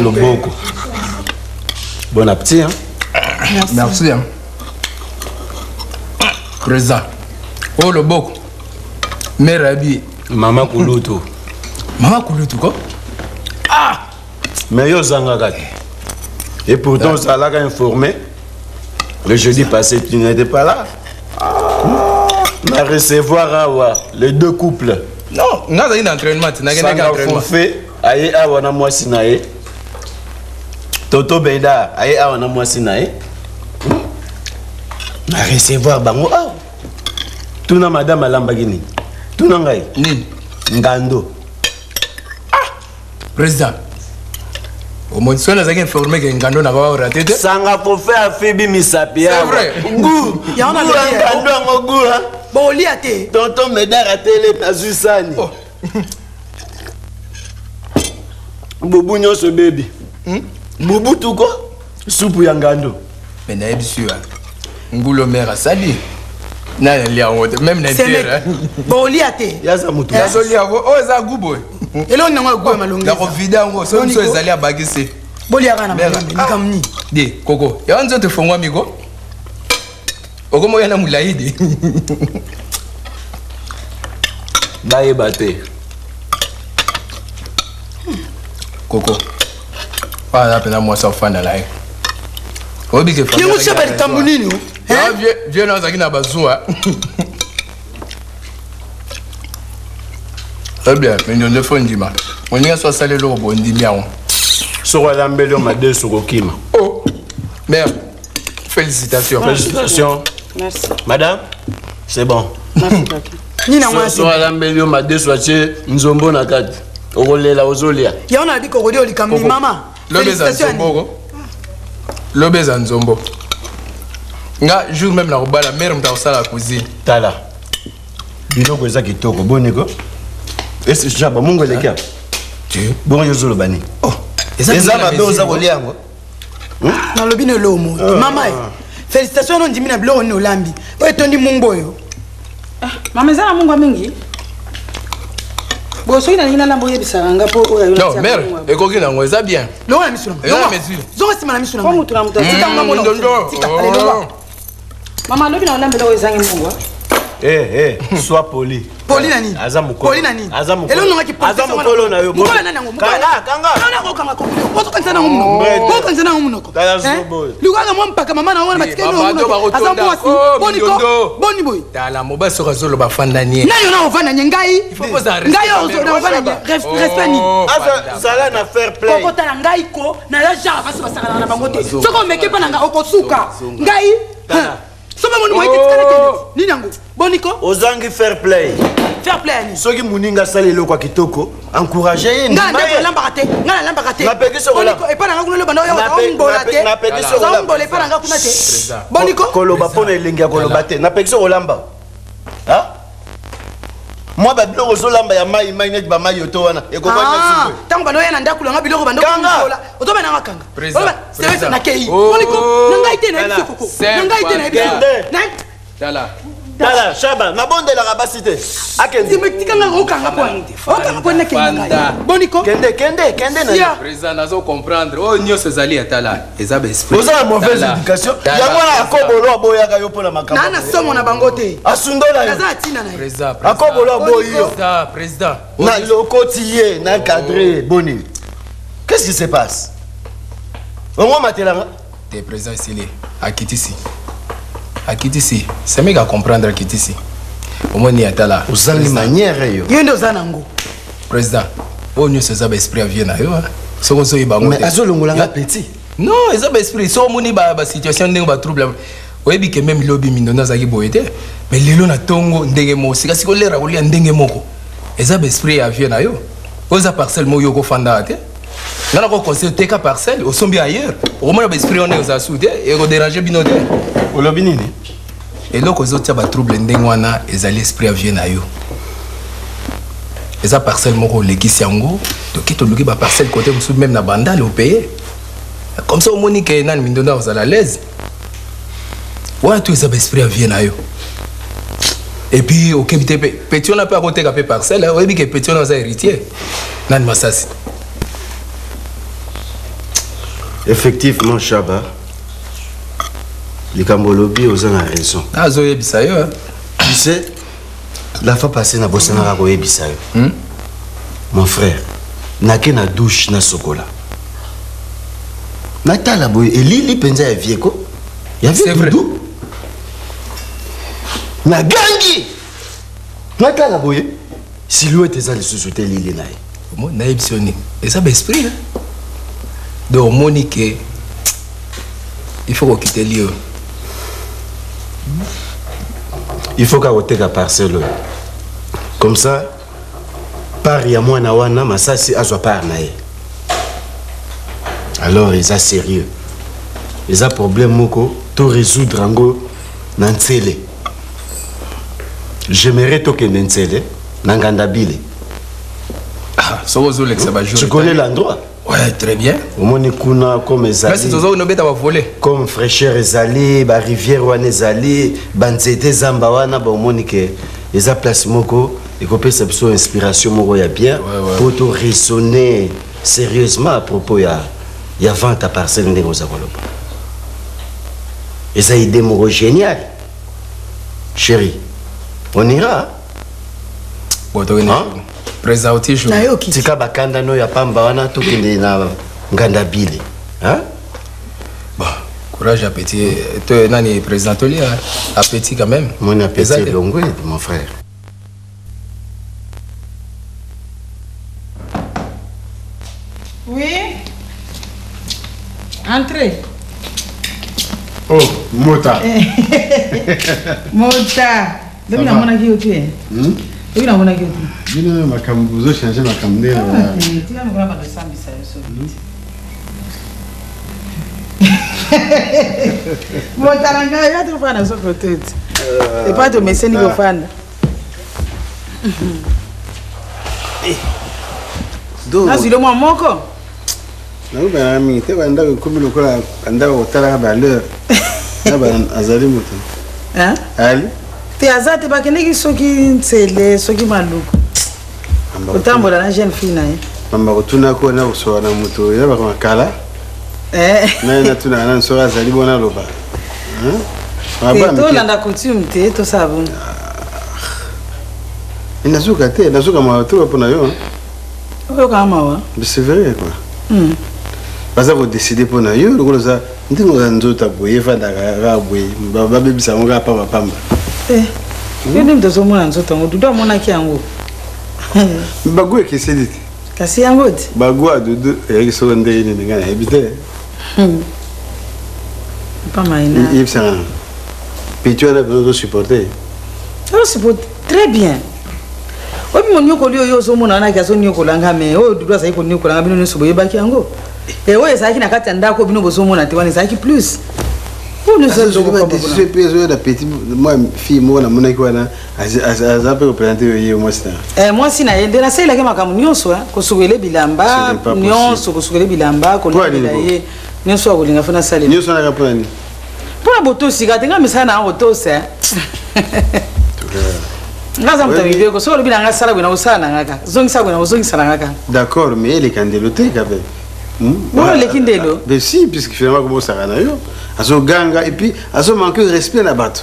Loboko. Bon appétit, hein? Merci. Merci, hein? Président. Oh, loboko. Mère Abi. Mama Kulutu. Mama Kulutu, quoi? Ah! Mais yo zangaka te. Et pourtant, ozalaka informé. Le jeudi passé, tu n'étais pas là. Ah, na recevoir awa les deux couples. Non, nazali na entraînement te, nakendaki entraînement. Fofe aye awa na mwasi na ye. Toto Beda aye awa na mwasi na ye. Na recevoir bango awa. Tuna madame alambaki nini? Tuna ngai. Nini? Ngando. Président. omoni soki nazalaki informe ke ngando na baora te te sanga kofe afibi misapi awa gu ngando yango gu bolia te tonton medar atele azwi sani oh. bubu nyonso bebi hmm? bubu tuko supu ya ngando me nayebisi yo ngulo mare asali nani alia yango te meme na tere bolia te yaza motu nazolia yango oyo eza gu boye eloko nango ya gu ya malongi nakovide yango soki mosu ezali abakisi boliaka na malembe likambo nini de koko yango nzoto efongwami ko okomoya na molai de bayeba te koko oyo aza mpenza mwasi afanda na ye oyebi ke yango seba likambo nini vie na azalaki na bazuwa très bien mindondo fo ndima moninga so asali eloko bondimi yango soko alambeli yo madesu okokima oh mère félicitations félicitations merci madame c'est bon nini yango so alambeli yo madesu atie nzombo na kati okolela ozolia yango nalobi kokodi oyo likambo ni mama lobi eza nzombo lobi eza nzombo nga jour même nakobala mare moto akosala cuisine tala biloko eza kitoko boniko jaba mongo eleki awa bongo yo ozoloba nini oh, eza mabe oza kolia yango hmm? nalobi na elomo ah. mama eh, félicitation no ndimi na biloko nini olambi oyo etondi mungu oyo ah, mama eza na mungwa mingi bo soki nalingi nalamba oyebisaka nga mpo oyo non mare ekoki nango eza bien longo na miso na zonga nsima na miso na motu na motu mama alobi na olambela oyo ezangi mungwa Eh, eh, sois poli. Poli na nini? Aza mukolo. Poli na nini? Aza mukolo. Elongo ngaki poli. Aza mukolo na yo. Mukolo na nani yango? Kanga, kanga. Kanga ko kanga ko. Ozo kanisa nango munoko. Ozo kanisa nango munoko. Tala zobo. Lukaka mwa mpaka mama na wana batikeli yo munoko. Aza mwasi. Boni ko? Boni boy. Tala mobali soki azoloba fanda nie. Nayo na ovanda nye ngai. Ngai ozo na ovanda nye. Respect nini? Aza zala na fair play. Kokota na ngai ko na la genre basi basakanaka na bango te. Soki omeki mpa na ngai okosuka. Ngai. Soki omoni moye te tikala kende. Nini yango? Boni ko? Ozangi fair play. Fair play ya nini? Soki moninga asali eloko ya kitoko, encourage ye. Ngai ndeko nalambaka te. Ngai nalambaka te. Napekisi kolamba. Epa na ngai kuna loba na yo mbola te. Napekisi kolamba. Mbola epa na ngai kuna te. Boni ko? Koloba mpo na elengi ya koloba te. Napekisi kolamba. Ha? mwa babiloko ozolamba ya mai mai neti bamai yoto wana ntango ah, bando oya na ndako langa biloko bandokola ozoba nanga kanga service nakei boniko na ngai te nayebi sokoko na ngai te nayebi tala tala shaba nabondelaka basi te akendetika ngai okanga po okanga po nakende ngai boniko kende kende kende na président nazo comprendre oyo nyonso ezali ya tala eza ba esprit oza na mauvaise éducation yango wana akobolo aboyaka yo mpo na makambo na na somo na bango te asundola yo naza na ntina na ye akobolo aboyi yo président na lokoti ye na cadre boni qu'est-ce qui se passe ongo matelanga te président esili akitisi akitisi semeka comprendre akitisi omoni atala ozangi manière yo yo nde oza nango président oyo nyonso eza baesprit ya vie na yo soki ozoyeba yango mais azolongola nga petit non eza baesprit soki omoni basituation ndenge batrouble oyebi ke meme lobi mindondo azalaki boye te mais lelo na ntongo ndenge moko sika sika olera kolia ndenge moko eza baesprit ya vie na yo oyo eza parcelle moko yo okofandaka te nga nako conseil teka parcelle osombi ailleurs okomona baesprit wana ozala su te ekoderange bino te olobi nini eloko ezotia batrouble ndenge wana ezali esprit ya vie na yo eza parcelle moko olekisi yango toki toluki baparcelle kote mosusu meme na bandale opaye comme ça omoni ke nani mindondo akozala à l'aise wana to eza baesprit ya vie na yo epuis okebi te mpe petit wana mpe akoteka mpe parcelle oyebi ke petit wana aza héritier nani masasi. Effectivement, Chaba, likambo olobi oza na raison. Azoyebisa yo. Tu sais, la fois passée nabosanaka koyebisa yo. Mon frère, nake na douche nasokola. Natala boye elili mpenza ya vie ko. Ya vie Doudou. Nagangi! Natala boye silhouette eza lisusu te elili na ye. Omoni nayebisi yo nini? Eza ba esprit hein. Donc omoni ke il faut kokiteli yo. Il faut kaka koteka parcelle oyo. Comme ça part ya mwana wana masasi azwa part na ye. Alors eza sérieux. Eza problème moko to résoudre yango na ntsele. J'aimerais tokende ntsele na ngandabile. Ah, soki ozolekisa ba jour. Tu connais l'endroit? Ouais, très bien. Omoni kuna comme ezali. Kasi tozo nobeta ba volet. Comme fraîcheur ezali, ba rivière wana ezali, ba nzete zamba wana ba omoni ke eza place moko ekopesa biso inspiration moko ya bien pour to raisonner sérieusement à propos ya ya vente à parcelle ndenge oza koloba. Eza idée moko géniale. Chérie, on ira. Bon, tokende. Président Otisho. Tika bakanda no ya pamba wana tokende na ngandabile. Hein? Bon, courage appétit. Toi, nani président Tolia, appétit quand même. Mon appétit est longwe, mon frère. Oui. Entrez. Oh, Mota. Mota. Lobi namonaki yo te. Lobi namonaki yo te. Bino makambo bozo changer makambo nde. Tika mokolo bando sambisa yo soki. Mota na ngai ya tofanda na soko te. Epai tomeseni kofanda. Nazwile mwa moko. Nakobengaka mingi te bandako ekomi lokola bandako kotalaka baleur na azali moto ali te aza te bakendeki soki nsele soki maluku kotambola na jeune fille na ye mamba kotunako na kosola na moto ya baka makala naye natunaka nani soki azali bona aloba tolanda coutume te tosala bongo nazoka te nazoka mawa to mpo na yo oyokaka mawa c'est vrai quoi baza kodeside mpo na yo lokola oza ndenge oza nzoto ya boye efandaka kaka boye babebisa yango kaka pamba pamba yo nde moto ozomona nzoto yango dudu amonaki yango bagu ekeseni te kasi yango te bagu ya dudu eyaki soko ndenge nini ngai nayebi te yebisaka peti wana mpenza ozosupporte ozosupporte très bien oyebi moniokoli oyo ozomona wana ke azoniokola nga me oyo dudu azali koniokola nga bino nyonso boyebaki yango e oyo ezalaki na kati ya ndako bino bozomona te wana ezalaki plus mpe ezoya na petit mwa fille moko namonaki wana aza mpe kopresente yo ye mwasi na mwasi na ye nde nasalelaki makambo nyonso kosukele bilamba nyonso kosukele bilamba kolambela ye nyonso akolinga fo nasalela nyonso wanaka mpo na nini mpo na botosi kaka te nga misala na yango kotosa nga aza moto ya mibeko soki olobi na nga sala boye nakosala na nga kaka zongisa boye nakozongisa na nga kaka d'accord mais eleka ndelo te quand même oyo eleki ndelo mais si puisque finalement kobosaka na yo azoganga et puis azomanque respect na bato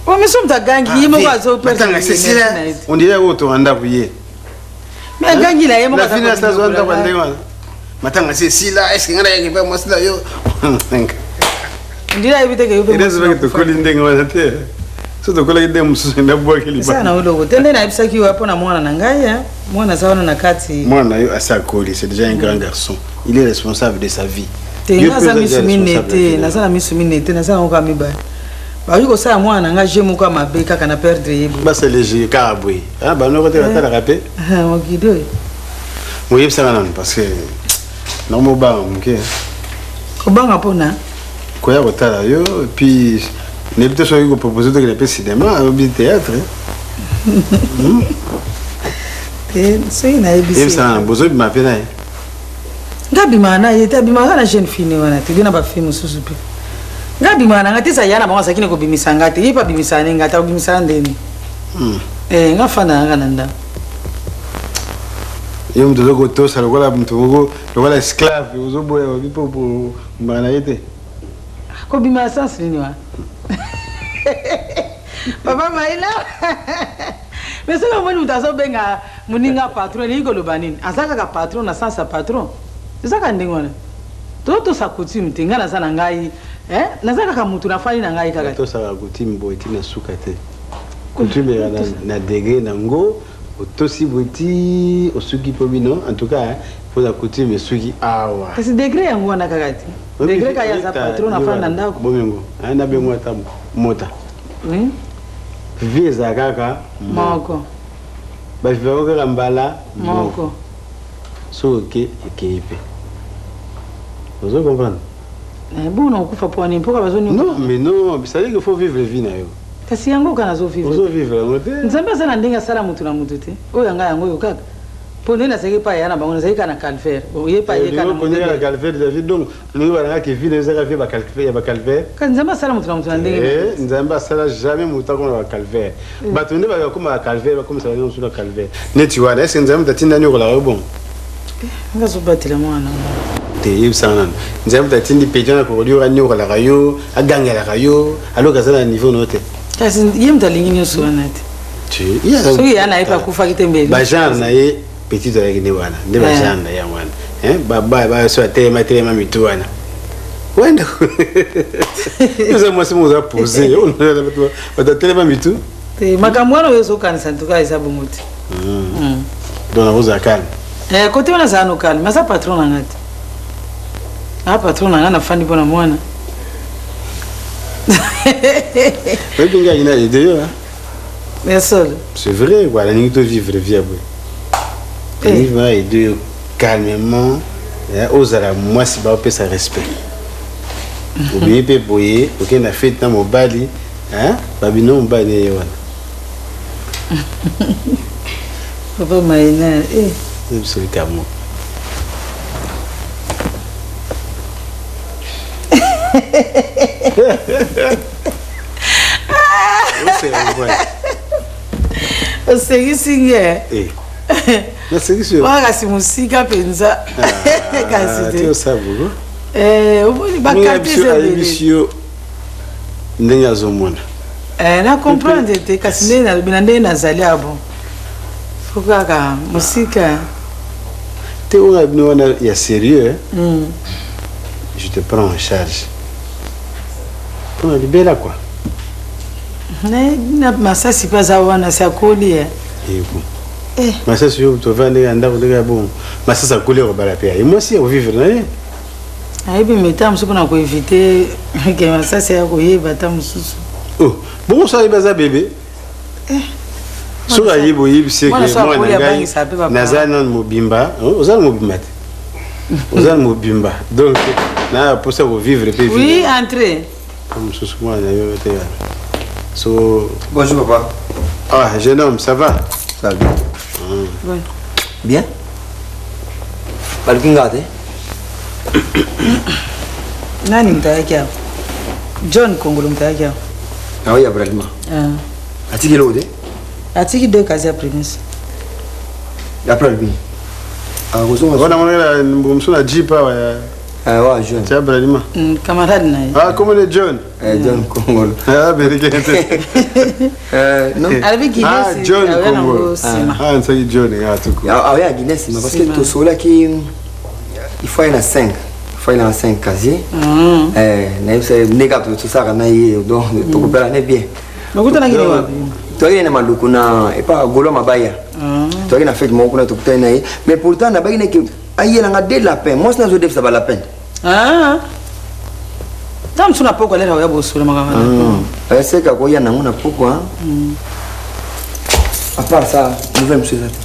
o miso moto agangi ye moko azopatanga sesila on dirait oyo otonga ndako ye mais agangi na ye moko azwa ndako ya ndenge wana matanga sesila est ce que nga nayaki mpe mwasi na yo ndira yebi te ke yo mpe tokoli ndenge wana te so tokolaki ndenge mosusu nabwaki libaa na oloko te nde nayebisaki yo mpo na mwana na ngai mwana aza wana na kati mwana na yo asi akoli c'est déjà un grand garçon il est responsable de sa vie te nga aza misu mine te naza na misu mine te naza nango kaka mibale bakoki kosala mwana na nga je moko ya mabe kaka na perdre ye boye basalege kaka boye banoko te batalaka mpe mokili oyo moyebisaka nanu parce que nakomobanga moke kobanga mpona koya kotala yo puis nayebi te soki kopropose tokende mpe cinéma obi théâtre te soki nayebisana bozobima mpe na ye nga abimaka na ye te abimaka na jeune fille wana te bino bafille mosusu mpe nga abimaka na nga te eza ya na bango azalaki na kobimisa nga te ye mpe abimisaka ne nga te akobimisaka ndeni nga fanda nanga na ndako. Yo moto oza kotosa lokola moto moko lokola esclave ozoboya babi mpo mbala na ye te. Kobima ya sens nini wana? Papa Maïla. Mais soki omoni moto azobenga moninga patron elingi koloba nini? Aza kaka patron na sens ya patron. Eza kaka ndenge wana. Tozotosa coutume te. Ngai naza na ngai eh, naza kaka motu nafandi na ngai kaka. Tosaka coutume boye ti na suka te. Coutume eza na degré nango otosi boye ti osuki mpo bino en tout cas mpo na coutume esuki awa. Kasi degré yango wana kaka te. Degré kaka ye aza patron nafandi na ndako. Bomengo, nabengo ata mota. Oui. Vie ezala kaka moko. Bavivaka kaka mbala moko. Soki oke ekei mpe. Ozo comprendre? Eh, bon nakokufa mpo nini mpoka bazoni. Non, mais non, c'est-à-dire qu'il faut vivre vie na yo. Kasi yango kaka nazo vivre. Ozo vivre yango te. Nzambe aza na ndenge asala motu na motu te. Oyo ya ngai yango oyo kaka. Mpo nde nazalaki epai ya na bango nazalaki kaka na calvaire. Bon, ye epai ye kaka na modèle. Na calvaire David donc olingi balanga ke vie na yo ezaka vie ya ba calvaire. Kasi Nzambe asala motu na motu na ndenge. Eh, Nzambe asala jamais motu akoma na ba calvaire. Bato nde bakoma ba calvaire bakomisa bango mosusu na calvaire. Neti wana est-ce que Nzambe atinda nyokolaka yo bongo? Nga azobatela mwana. Te yebisanga nano Nzambe moto atindi petit wana kokoli yo anyokolaka yo agangelaka yo alors aza na niveau na yo te. Kasi ye moto alingi nyonso wana te. Soki ya na ye mpe akufaki te mbeli. Bagenre na ye petit azalaki nde wana nde bagenre na ye yango wana baba baso atelema telema mitu wana wenda oza mwasi moko oza pose bato atelema mitu te makambo wana oyo ozokanisa ntuka eza bongo te. Donc nakozala calme. Kote wana azala no calme aza patron na nga te. Aza patron na nga nafandi mpo na mwana. Oyebi ngai na aide yo. Ya solo. C'est vrai quoi, nalingi to vivre vie ya boye. Nalingi vraiment aide yo calmement ozala mwasi baopesa respect. Obimi mpe boye okende na fete na mobali babino mobali na ye wana. Papa Maïna, eh. Biso likambo. Osekisi nge. Nasekisi yo. Wana kasi mosika mpenza. Kasi te. Eh, omoni bakarte eza ebele. Ayebisi yo ndenge azomona. Eh, na comprendre te kasi ndenge nalobi na ndenge nazali abo. Fo kaka mosika. Te oyo bino wana ya sérieux. Je te prends en charge. Mpona libela quoi. Na masasi mpe aza wana si akoli e. Masasi oyo tovanda ndenge ya ndako ndenge ya bongo. Masasi akoli akobala mpe aye mwasi akovivre na ye. Ayebi meta mosusu mpona koevite ke masasi aya koyeba ata mosusu. Oh, bongo so ayebi aza bebe. Soki ayebi oyebisi eke mwana na ngai naza nanu mobimba, oza na mobimba te. Oza na mobimba. Donc na posa kovivre mpe. Oui, entrez. Mosusu mwana na yo te wana. So bonjour papa. Ah, jeune homme, ça va? Ça va bien. Ouais. Bien. Baluki nga te. Nani moto ayaki awa? John Kongolo moto ayaki awa. Aoya Bralima. Atiki eloko te? Atiki deux casiers ya primus. Après alobi. Akozonga. Wana mona mosusu na jeep awa ya. Ah ouais, John. Tia Bralima. Camarade na ye. Ah, comment est John? John Kongolo. Ah, bereke te. Non. Alobi Guinée. Ah, John Kongolo. Ah, nsaki John nga tuku. Ah, ouais, Guinée sima parce que tosolaki il faut aller na 5. Il faut aller na 5 casiers. Na yebisa ndenge tosalaka na ye donc tokopela ne bien. Bokutanaki ne wapi? Toyaki na maluku na epa golo mabaya. Toyaki na fete moko kuna tokutani na ye mais pourtant nabaki neke ayelanga de lapin mwasi nazodefisa balapin. Ta mosusu na poko alera oya bosola makambo. Ayaseka koya nango na poko. À part ça, nouvelle mosusu eza te.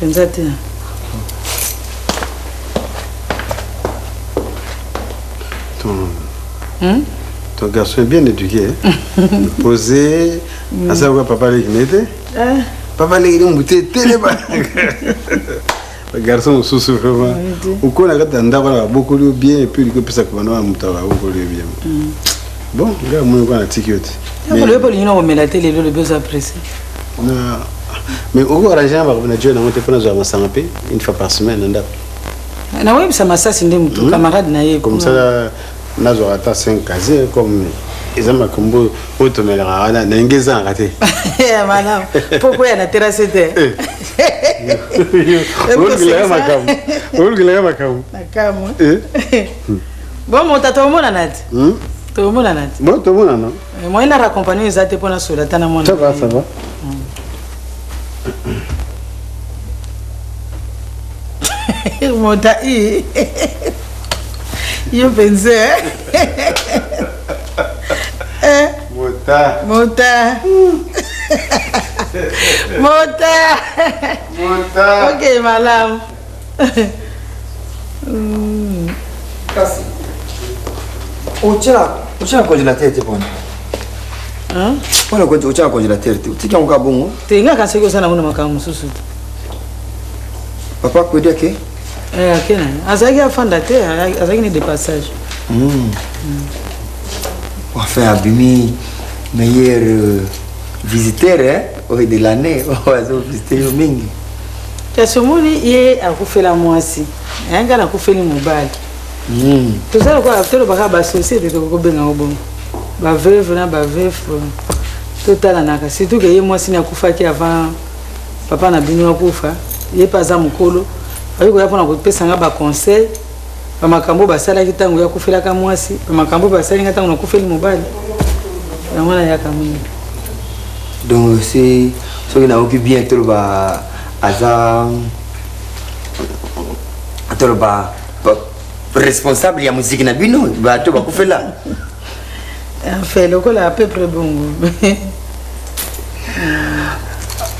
Mpenza te. Ton garçon est bien éduqué, hein? Posé. Asa kwa papa leki nete? Papa leki ni mute telema. Garçon mosusu vraiment. Okona kati ya ndako na babokoli yo bien et puis olingi opesa kobanda wana moto abokoli yo bien. Bon, ngai amoni kwa natiki yo te. Lobi olingi na komela te lelo lobi oza pressé. Na mais oko arranger na na joe nango te mpo nazwa masanga mpe une fois par semaine na ndako. Nakoyebisa masasi nde motu hmm? camarade na ye. Comme ça nazwaka ata 5 casier comme eza makambo oyo tomelaka wana na ndenge ezangaka te. Malamu mpo koya na terase te. Eh. Olukelaka makambo, olukelaka makambo. Nakamwe. Eh. Bon mota tomonana te. Hmm? Tomonana te. Bon tomonana. Eh, moyen na raccompagner eza te mpo nasola ata na mwana. Ça va, ça va. Mota i yo mpenza. Eh? Mota. Mota. Mota. Mota. Ok, malamu. Kasi otya otya na congélateur te mpona mpona otya na congélateur te, otiki yango kaka bongo? Te, nga kasi soki oza nango na makambo mosusu te. Papa Kwedi ake? Eh, ake na azalaki afanda te, azalaki ne de passage. Enfin abimi meilleur visiteur, hein, oyo de l'année oyo azovisite yo mingi. Kasi omoni ye akufela mwasi, nga nakufeli mobali. Toza lokola tolobaka basociété, tokoki kobenga ngo bongo, baveuve na baveuve totalanaka, surtout ke ye mwasi ni akufaki avant papa na bino akufa. Ye mpe aza mokolo, akoki koya mpona kopesa nga baconseil, bamakambo oyo basalaki ntango ye akufelaka mwasi, bamakambo oyo basali nga ntango nakufeli mobali. Yango nayaka mingi. Donc si soki nayoki bien, toloba aza toloba responsable ya muziki na bino bato bakufela. Enfin lokola à peu près bongo.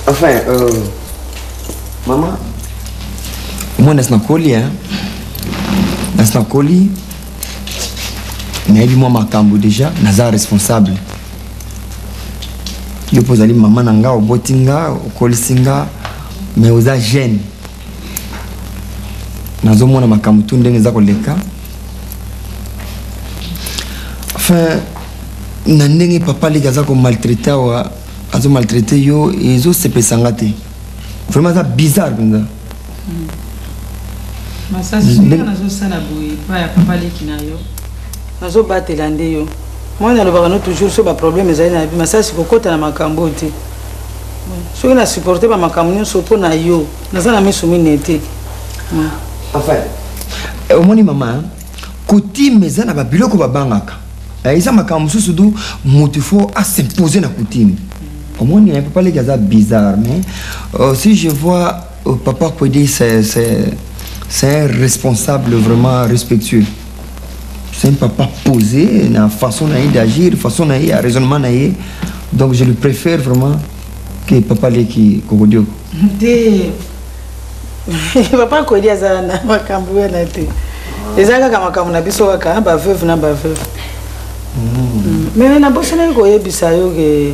Enfin mama, moi nasi nakoli, hein, nasi nakoli, nayebi mwa makambo déjà, naza responsable. Yo mpo ozali mama na nga, oboti nga, okolisi nga, mais oza jeune, nazomona makambo tu ndenge eza koleka. Enfin na ndenge papa leki aza komaltraite awa, azomaltraite yo, ezosepelisa nga te vraiment, aza bizarre mpenza. Masasi, soki nazosala boye epai ya papa leki na yo, nazobatela nde yo. Moi nalobaka no toujours, so baproblème ezali na masasi, kokɔta na makambo oyo te. Soki na supporte bamakambo nyonso mpo na yo, naza na miso mine te. Enfin omoni mama, coutume eza na babiloko babangaka. Eza makambo mosusu du moto faut asimpose na coutume. Omoni, papa leki aza bizarre, mais si je vois papa Kwedi, c'est un responsable vraiment respectueux, c'est un papa posé na façon na ye d'agir, façon na ye ya raisonnement na ye. Donc je le préfère vraiment que papa leki Kokodioko. Te, papa Kodi aza na makambo wana te, eza kaka makambo na biso kaka baveuve na baveuve. Mais nabosanaki koyebisa yo ke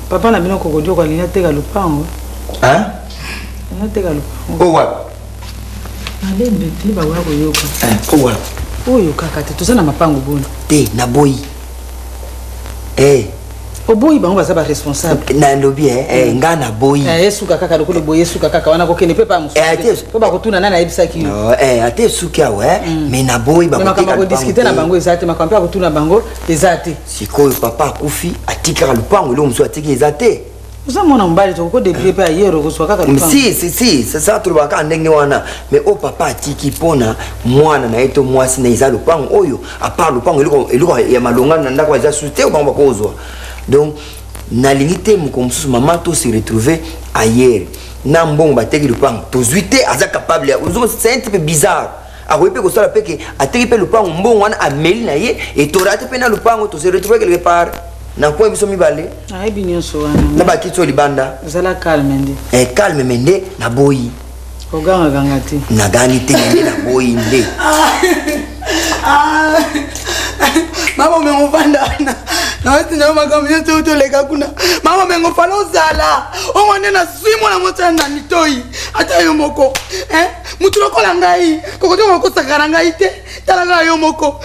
papa na bino Kokodioko alingi ateka lupango. Hein? Alingi ateka lupango. Oh, wapi? Malembe te, bakoya koyoka. Oh, wapi? Oyo kaka te, toza na mapango boni. Te, naboyi. Eh. Oboyi? Bango baza baresponsable. Nalobi eh, nga naboyi. Esuka kaka lokola boye, esuka kaka wana, kokende mpe pa mosusu mpo bakotuna nani ayebisaki yo. Ate esuki awa, mais naboyi. Makambo ya kodiscuter na bango eza te, makambo mpe akotuna bango eza te. Sikoyo papa akufi, atikaka lupango, eloko mosusu atiki eza te. Oza mwana mobali, tokokodebrie mpe ayere okozwa kaka. Si si si, ça tolobaka kaka ndenge wana, mais oyo papa atiki mpona mwana na ye to mwasi na eza lopango oyo. À part lopango, eloko ya malonga na ndako eza susu te, bango bakozwa. Donc nalingi te moko mosusu mama to se retrouver ailleurs na mbongo bateki lopango tozwi te. Aza capable, c'est un type bizarre, akoki mpe kosala mpe ke ateki mpe lopango, mbongo wana ameli na ye, etora te mpe na lopango, tose retrouver quelque part na coin biso mibale. Ayebi nyonso wana. Na bakiti oyo libanda. Ozala calme nde. Eh, calme, me nde naboyi. Ogangaganga te. Nagangi te, me nde naboyi nde. Mama mengo, fanda wana, naotinda yo makambo nyonso oyo toleka kuna. Mama mengo, fala ozala ongo nde nazwi mwana mwasi na litoi, ata yo moko mutu lokola ngai kokotonga kosakaka na ngai te. Tala kaka yo moko.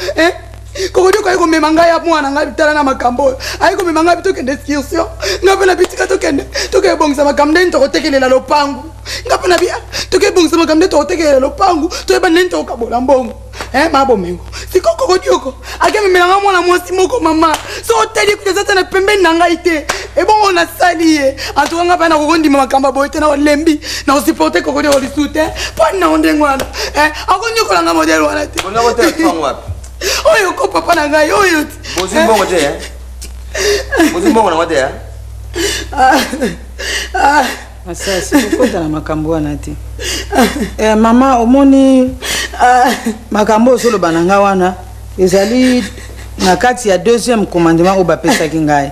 Kokodioko aye komema ngai ya mwana ngai tala na makambo oyo aye komema ngai tokende excursion ngai mpe nabitika tokende tokebongisa makambo ndeni tokotekelela lopangu ngai mpe nabi ah, tokebongisa makambo nde tokotekelela lopangu toyeba ndeni tokokabola mbongo eh, ma bomengo sikoyo kokodioko akememela ngai mwana mwasi moko mama so otali kuta eza ta na pembeni na ngai te ebongo nasali ye antuka ngai mpe nakokondima makambo ya boye te nakolembi nakosupporte kokodioko lisusu te mpo nango ndenge wana eh, akonyokola ngai modele wana te oyo ko papa na ngai oyo bozwi mbongo te eh? bozwi mbongo nango te eh? ah, ah. Masasi kokota na makambo wana te eh, mama omoni ah, makambo ozoloba na ngai wana ezali na kati ya deuxième commandement oyo bapesaki ngai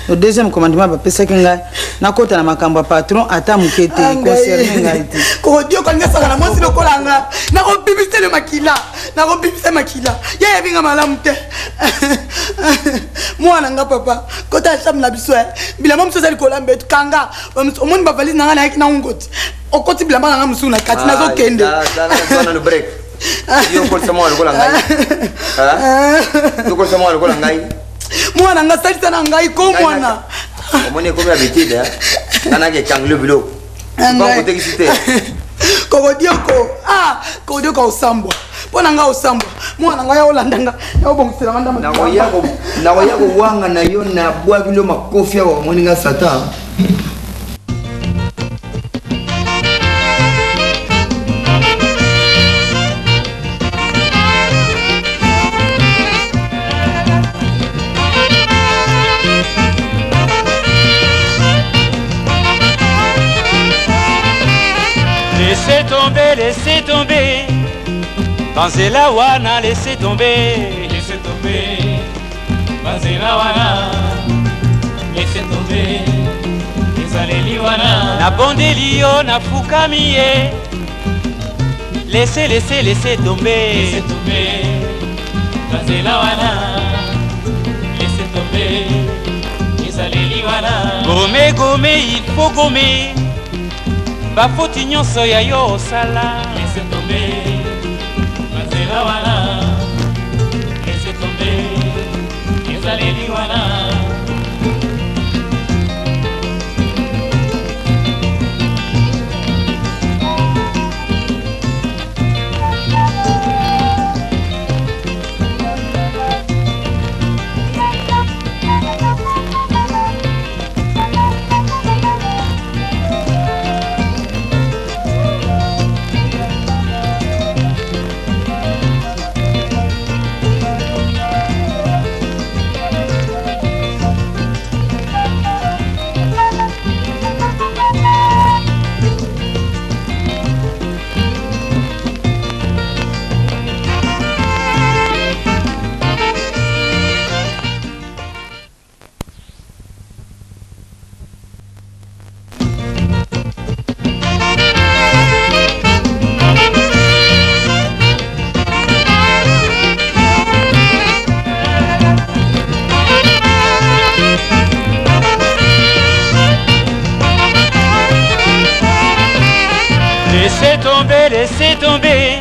le deuxième commandement bapesaki ngai nakota na makambo ya patron ata moke te ah, concerne ngai te kokodioka ngai asaka na mwasi lokola nga nakobibisa le makila nakobimisa makila ye ayebi nga malamu te mwana nga papa kota ya chambre na biso eh. bilamba mosusu eza likolo ya mbeto kanga omoni bavalise na nga nayaki na ngoti okoti bilamba na nga mosusu na kati nazokende yo okolisa mwana lokola ngai okolisa mwana lokola ngai mwana nga salisa na ngai ko mwana omoni ekomi habitude nga nake ekangelo biloko otekisi te kokodioko ah kokodioko osambwa mpo na ngai osambwa mwana ngai aolanda nga yaobongisela nga ndama nakoya kowanga na yo nabwaki lo makofi awa omoni nga satan Laissez tomber, laissez tomber. Banzela wana, laissez tomber. Laissez tomber. Banzela wana, laissez tomber. Ezaleli wana. Nabondeli yo, nafukami ye. Laissez, laissez, laissez tomber. Laissez tomber. Banzela wana, laissez tomber. Ezaleli wana. Gommer, gommer, il faut gommer. Bafoti nyonso ya yo osala. Laissez tomber. Banzela wana, laissez tomber. Ezaleli wana. Laissez tomber, laissez tomber.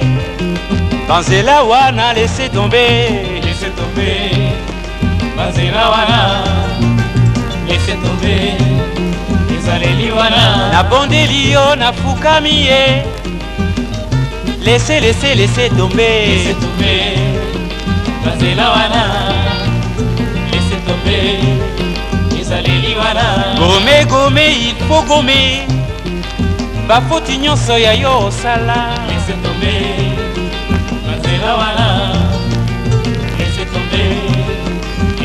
Banzela wana, laissez tomber. Laissez tomber. Banzela wana, laissez tomber. Ezaleli wana. Nabondeli yo, nafukami ye. Laissez, laissez, laissez tomber. Laissez tomber. Banzela wana, laissez tomber. Ezaleli wana. Gommer, gommer, il faut gommer. Bafoti nyonso ya yo osala. Laissez tomber. Banzela wana, laissez tomber.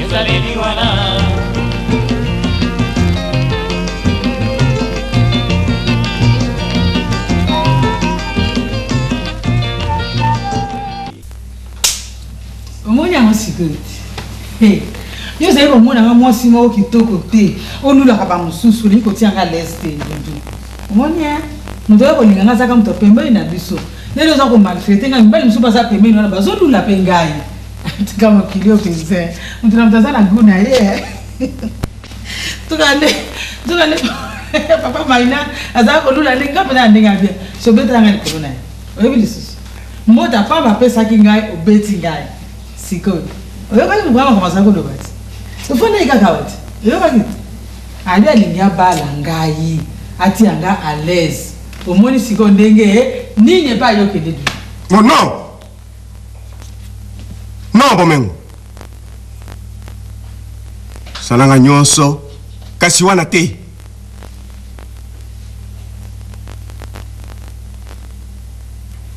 Ezaleli wana. Omoni yango sikoyo te. Yo ozali komona nga mwasi moko kitoko te, olulaka bamosusu, olingi kotia nga lese te Dudu. Omoni hein? Moto oyo kolinga nga azaka moto pembeni na biso. Ndenge oza komaltraite ngai, mibali mosusu baza pembeni wana bazolula mpe ngai. Tika mokili oyo mpenza. Moto na moto aza na gout na ye. Nzokande, nzokande papa Maina azalaka kolula nde nga mpenza na ndenge ya bien. Sobetela ngai likolo na ye. Oyebi lisusu? Mbota pamba apesaki ngai, obeti ngai. Sikoyo. Oyokaki mokolo makambo azali koloba ti. Ofandaki kaka wa ti. Oyokaki ti. Ali alingi abala ngai, atia nga à l'aise. Omoni sikoyo ndenge nini epai yo okende du. Oh non! Non, Bomengo. Salanga nyonso, kasi wana te.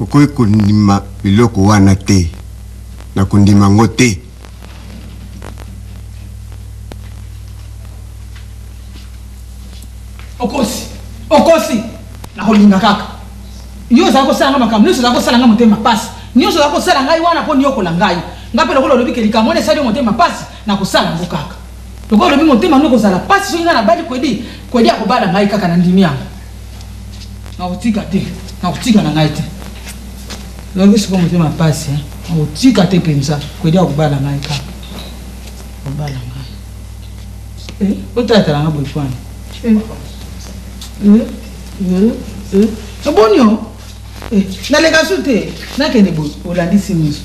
Okoki kondima biloko wana te. Nakondima yango te. Okosi, okosi. Nakolinga kaka. Yo ozali kosala ngai makambo nyonso, ozali kosala ngai motema mpasi. Nyonso ozali kosala ngai wana mpo niokola ngai. Ngai mpe lokola olobi ke likambo wana esali yo motema mpasi, nakosala yango kaka. Lokola olobi motema no ekozala mpasi soki ngai nabali Kwedi, Kwedi akobala ngai kaka, nandimi yango. Nakotika te, nakotika na ngai te. Lobi sikoyo motema mpasi, nakotika te mpenza. Kwedi akobala ngai kaka. Akobala ngai. Eh, otalatala nga boye pwani. Eh, eh, eh, eh. Oboni yo? Eh, naleka su te. Nakende boye, olandisi miso.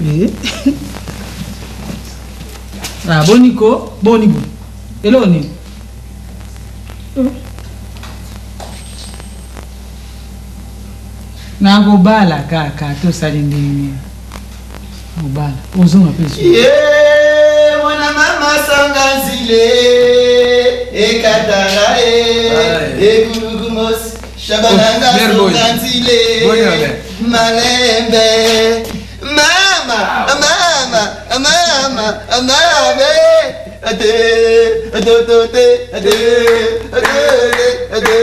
Eh. Ah, boni ko, boni boye. Eloko nini? Nakobala kaka tosali ndenge nini? Obala ozonga mpe lisusu. Ye mwana mama sanga nzile ekatanga e ekuluku mosi shabananga Oh, songa nzile malembe mama mama mama mama ate ate ate ate ate ate.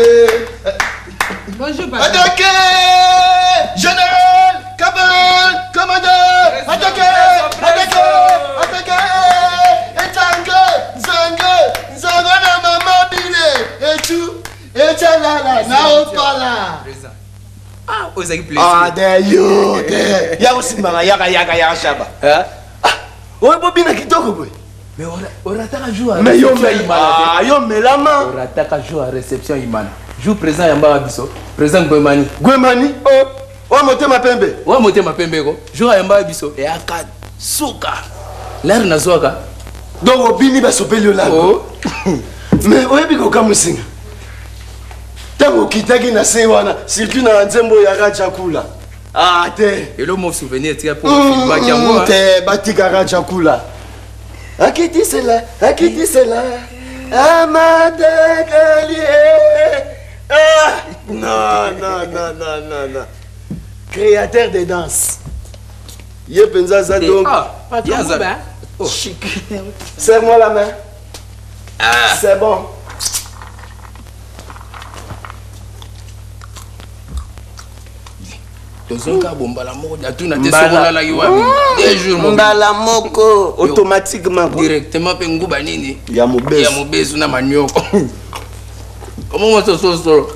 Bonjour, papa. Attaquez Général Caporal Commandant Attaquez Attaquez Attaquez Etango Nzango Nzango na mama bile Etu Echalala Naopala Ozalaki plaisir. Ah, de yo te ya kosimbaka yaka yaka yaka shaba oyo bobina kitoko boye. Mais orataka jour ya Mais yo réception ya Imana te. Ah, yo melama. Orataka jour ya réception ya Imana. Jour président yambaka biso. Président Gwemani. Gwemani? Oh. Oyo motema pembe. Oyo motema pembe ko. Jour ayambaka biso eyaka suka. Lare nazwaka. Donc obini basopeli yo lako. Mais oyebi kokamwisinga. Ntango okitaki na se wana, surtout na nzembo ya Raja Kula. Ah te. Elo mo souvenir tika po feedback yango. Te batika Raja Kula. Akitisela, akitisela. Amadagalie. Ah, non, non, non, non, non, non. Créateur de danse. Ye penza za donc. Yaza. Chic. Serre-moi la main. Ah. C'est bon. Tozonga bombala moko atuna te soki olalaki wapi deux jours moko. Mbala moko automatiquement directement mpe nguba nini ya mobesu ya mobesu na manioko omongo sososolo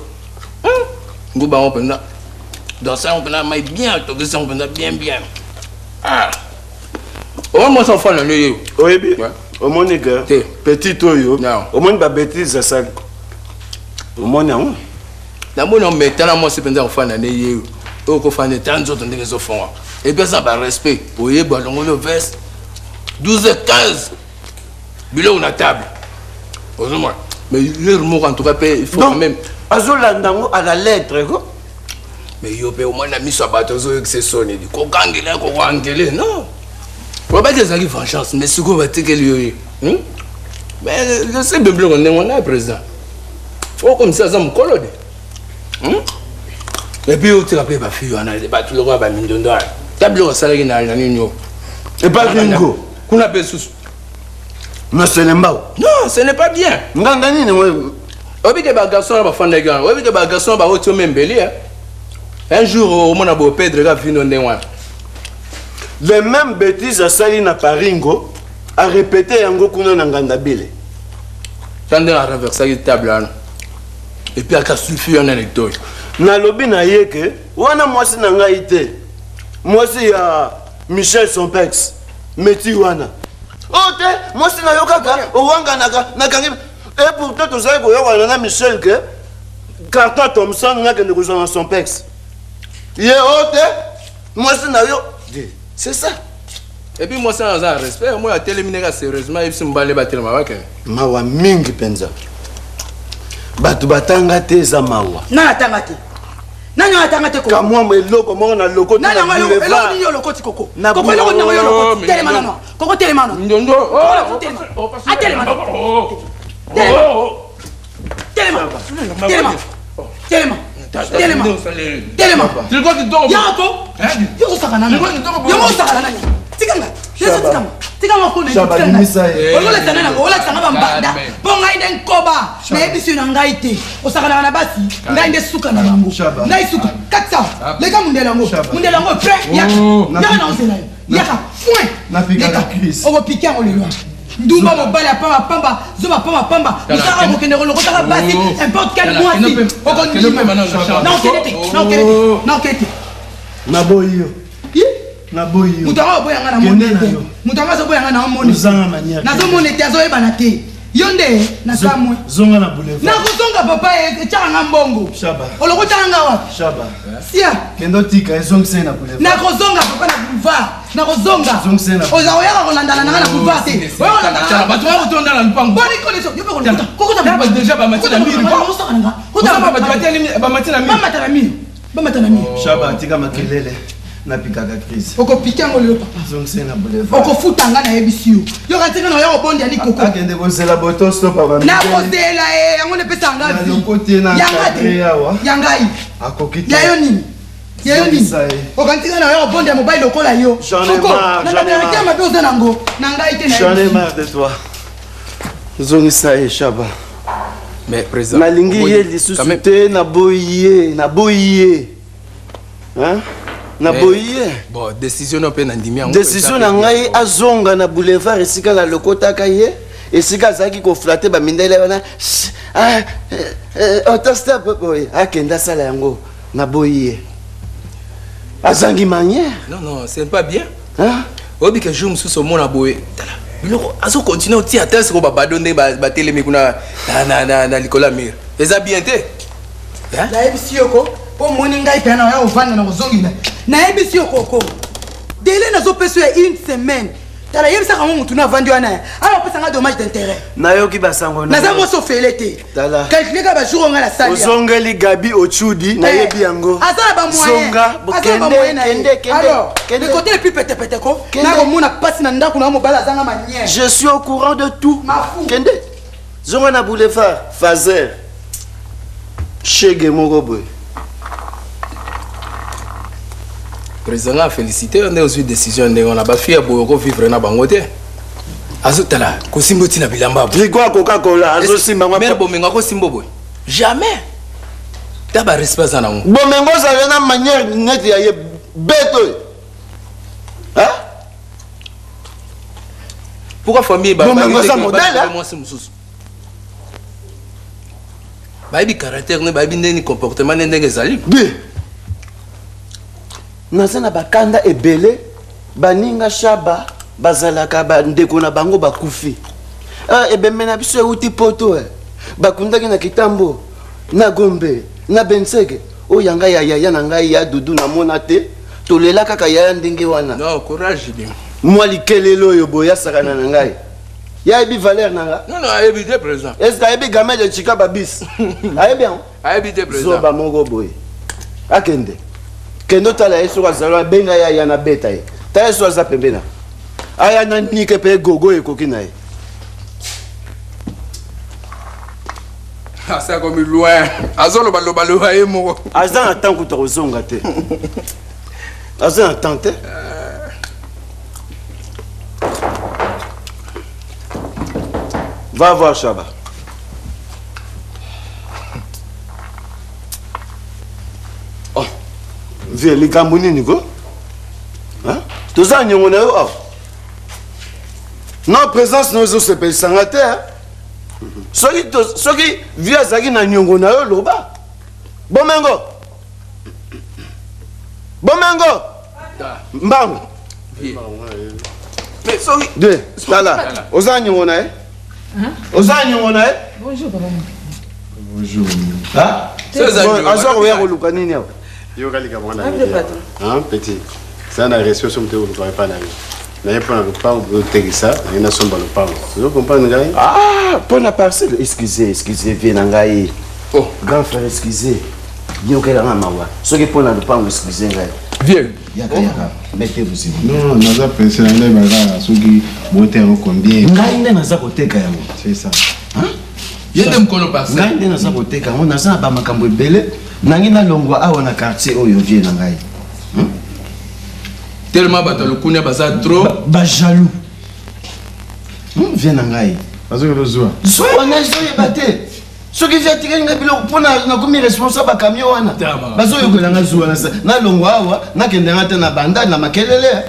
nguba yango mpenza danse yango mpenza mai bien atokisi yango mpenza bien bien. Ah. Oyo mwasi ofanda nde ye. Oyebi omoni ke petit oyo omoni babétise asali omoni yango. Namoni yango, mais tala mwasi mpenza kofanda nde ye oyo kofanda ta nzoto ndenge ezofonga epuis aza barespect oyeba alongoli yo veste 12h15 biloko na table ozomona. Mais l'heure moko en tout cas mpe il faut quand même azolanda yango à la lettre ko. Mais yo mpe omoni na miso ya bato ozoyokisa soni di kokangela kokangele non olobaki ezalaki vengeance mais sikoyo batikeli yo ye. Mais lese biloko ndenge wana président faut comme ça aza mokolo de. Et puis otika mpe bafille wana bato lokola bamindondo wana ta biloko asalaki na nini yo epa Ringo kuna mpe susu na Selembao. Non, ce n'est pas bien. Nganga nini oyebi ke bagarçon wana bafandaki wana, oyebi ke bagarçon wana bauti omembeli un jour omona boye pedre ka vino ndenge wana. Les mêmes bêtises asali na Paringo a répété yango kuna na Ngandabile. Ta ndenge arenversaki table wana et puis akasufi wana litoyi. Nalobi na ye ke wana mwasi na ngai te, mwasi ya Michel Sompex meti wana oyo te, mwasi na yo kaka owanganaka nakangi. Et pourtant tozali koyokana na Michel ke carton Thomson nakende kozwa na Sompex ye oyo te mwasi na yo. C'est ça. Et puis mwasi wana aza na respect, moi atelemi ndenge sérieusement ayebisi mobali batelema bakende. Mawa mingi mpenza. Bato batanga te eza mawa. Nani atanga te? Nani atanga te? Kamwa eloko moko na lokoti na boulevard. Eloko nini olokoti koko? Koko eloko nini yo olokoti? Telema nano. Koko telema nano. Ndondo. Atelema. Telema. Telema. Telema. Telema. Telema. Telema. Yako. Yo osaka nani? Yo osaka nani? Tika nga. Yesu tika nga. Tika nga kuna. Tika nga. Ololesa nani? Olakisa nga bambanda. Mpo ngai nde nkoba. Nayebisi yo na ngai te. Osakanaka na basi. Ngai nde suka na bango. Ngai suka. Katisa. Leka mundele yango. Mundele yango prêt. Yaka. Yaka na ozela yo. Yaka. Foin. Leka. Okopike yango lelo. ndumba mobali ya pamba pamba zoba pamba pamba mosaka kokende kolokotaka basi importe quel mwasi okondima naokende te naokende te naokende te naboyi yo naboyi yo moto yango aboya nga namoni te moto yango azoboya nga naomoni nazomona te azoyebana te yo nde nakamwe zonga na boulevard nakozonga papa etyaka nga mbongo olokotaka nga wapi shaba sia kende otika ezongisa ye na boulevard nakozonga papa na boulevard nakozonga oza oyaka kolandana nanga na boulevard te bato bakotonda na lupango boni connexion yo mpe kolokota kokota deja bamati na mur bamati na mur bamata na mur bamata na mur shaba tika makelele napikaka crise okopike yango lelo papa zongisa na boulevard okofuta nga nayebisi yo yo katika na oya kobondia likoko akende kozela boto stop nakozela ye yango nepesa nga nalokoti na yanga te ya ngai akoki te ya yo nini ya yo nini okanisi nga na oya kobondia mobali lokola yo koko na mabe oza nango na ngai te j'en ai marre de toi zongisa ye shaba mais président nalingi ye lisusu te naboyi ye naboyi ye naboyi ye bon décision no mpe nandimi yango décision na ngai azonga na boulevard esika nalokotaka ye esika azalaki koflate bamindele wana autostop boye akende asala yango naboyi ye azangi manière non non c'est pas bien oyebi ke jour mosusu omona boye tala biloko azokontinue otia ata sikoyo babado ndenge batelemi kuna na likolo ya mire eza bien te nayebisi yo ko mpo omoni ngai mpenza na oya kovanda na kozongela nayebisi yo koko dele nazopesa yo ya une semaine tala yebisaka yango motu na avandi wana ala opesa nga dommage d'intérêt nayoki basango naza mwasi ofele te calcule kaka bajour oyo nga nasali ozongeli gabi ochudi nayebi yango aza na bamoyen aza na bamoyen na ye alors le côté le plus petepete ko nakomona mpasi na ndako na yo mobali azanga manière je suis au courant de tout kende zonga na boulevard fazer shege moko boye président nga félicité yo nde ozwi décision ndenge wana bafille ya boye okovivre na bango te azotala kosimba otina bilamba frigo ya coca-cola azosimba mare bomengo akosimba boye jamais ta barespect aza nango bomengo ozala na manière neti ya ye bete oyo pourquoi famille bomengo eza modèle mwasi mosusu bayebi caractère ne bayebi ndenge comportement ne ndenge ezali bi naza na bakanda ebele baninga shaba bazalaka bandeko na bango bakufi ah, ebembe na biso euti poto eh. bakundaki na kitambo na gombe na benseke oyo ya ngai ya yaya na ngai ya dudu namona te tolela kaka yaya ndenge wana non courage bien mwa likelelo oyo boye asakana na ngai ye ayebi valeur na nga non non ayebi te président est ce que ayebi gamin de chika babis ayebi yango ayebi te président zoba moko boye akende kende otala ye soki azali abenga ye aya na beta ye tala ye soki aza pembeni aya na nike mpe gogo ekoki na ye asa komi loin azoloba loba loba ye moko aza na temps kuta kozonga te aza na temps te Va voir Chaba. Oh, vie likambo nini ko? Hein? Toza nyongo na yo awa. Non, présence na yo ezosepelisa nga te. Soki soki vie azalaki na nyongo na yo loba. Bomengo. Bomengo. Mbangu. De, tala, oza nyongo na ye? Oza nyongo na ye? Bonjour papa. Bonjour. Aza koya koluka nini awa? Yoka likambo wana. Hein, petit. Za na respect so moto ekoluka epa na yo. Naye mpo na lopango bozotekisa, naye nasomba lopango. Ozo comprendre ngai? Ah, mpo na parcelle. Excusez, excusez, vie na ngai. Oh, grand frère, excusez. Yokela nga mawa. Soki mpo na lopango, excusez ngai. Vieux. Yaka, yaka. Mettez-vous s'il vous plaît. Non, naza pressé na ngai bakaka soki bote yango combien. Ngai nde naza koteka yango. C'est ça. Ye nde mokolo parcelle. Ngai nde naza koteka yango, naza na bamakambo ebele. Nangi nalongwa awa na quartier oyo vie na ngai. Tellement bato ya lokunia baza trop. Ba jaloux. Vie na ngai. Bazoki lozwa. Zwa wana ezoyeba te. Soki vie atikali ngai biloko mpo nakomi responsable ya camion wana. Bazoyokela ngai zuwa na nalongwa awa nakende ngai te na bandal na makelele.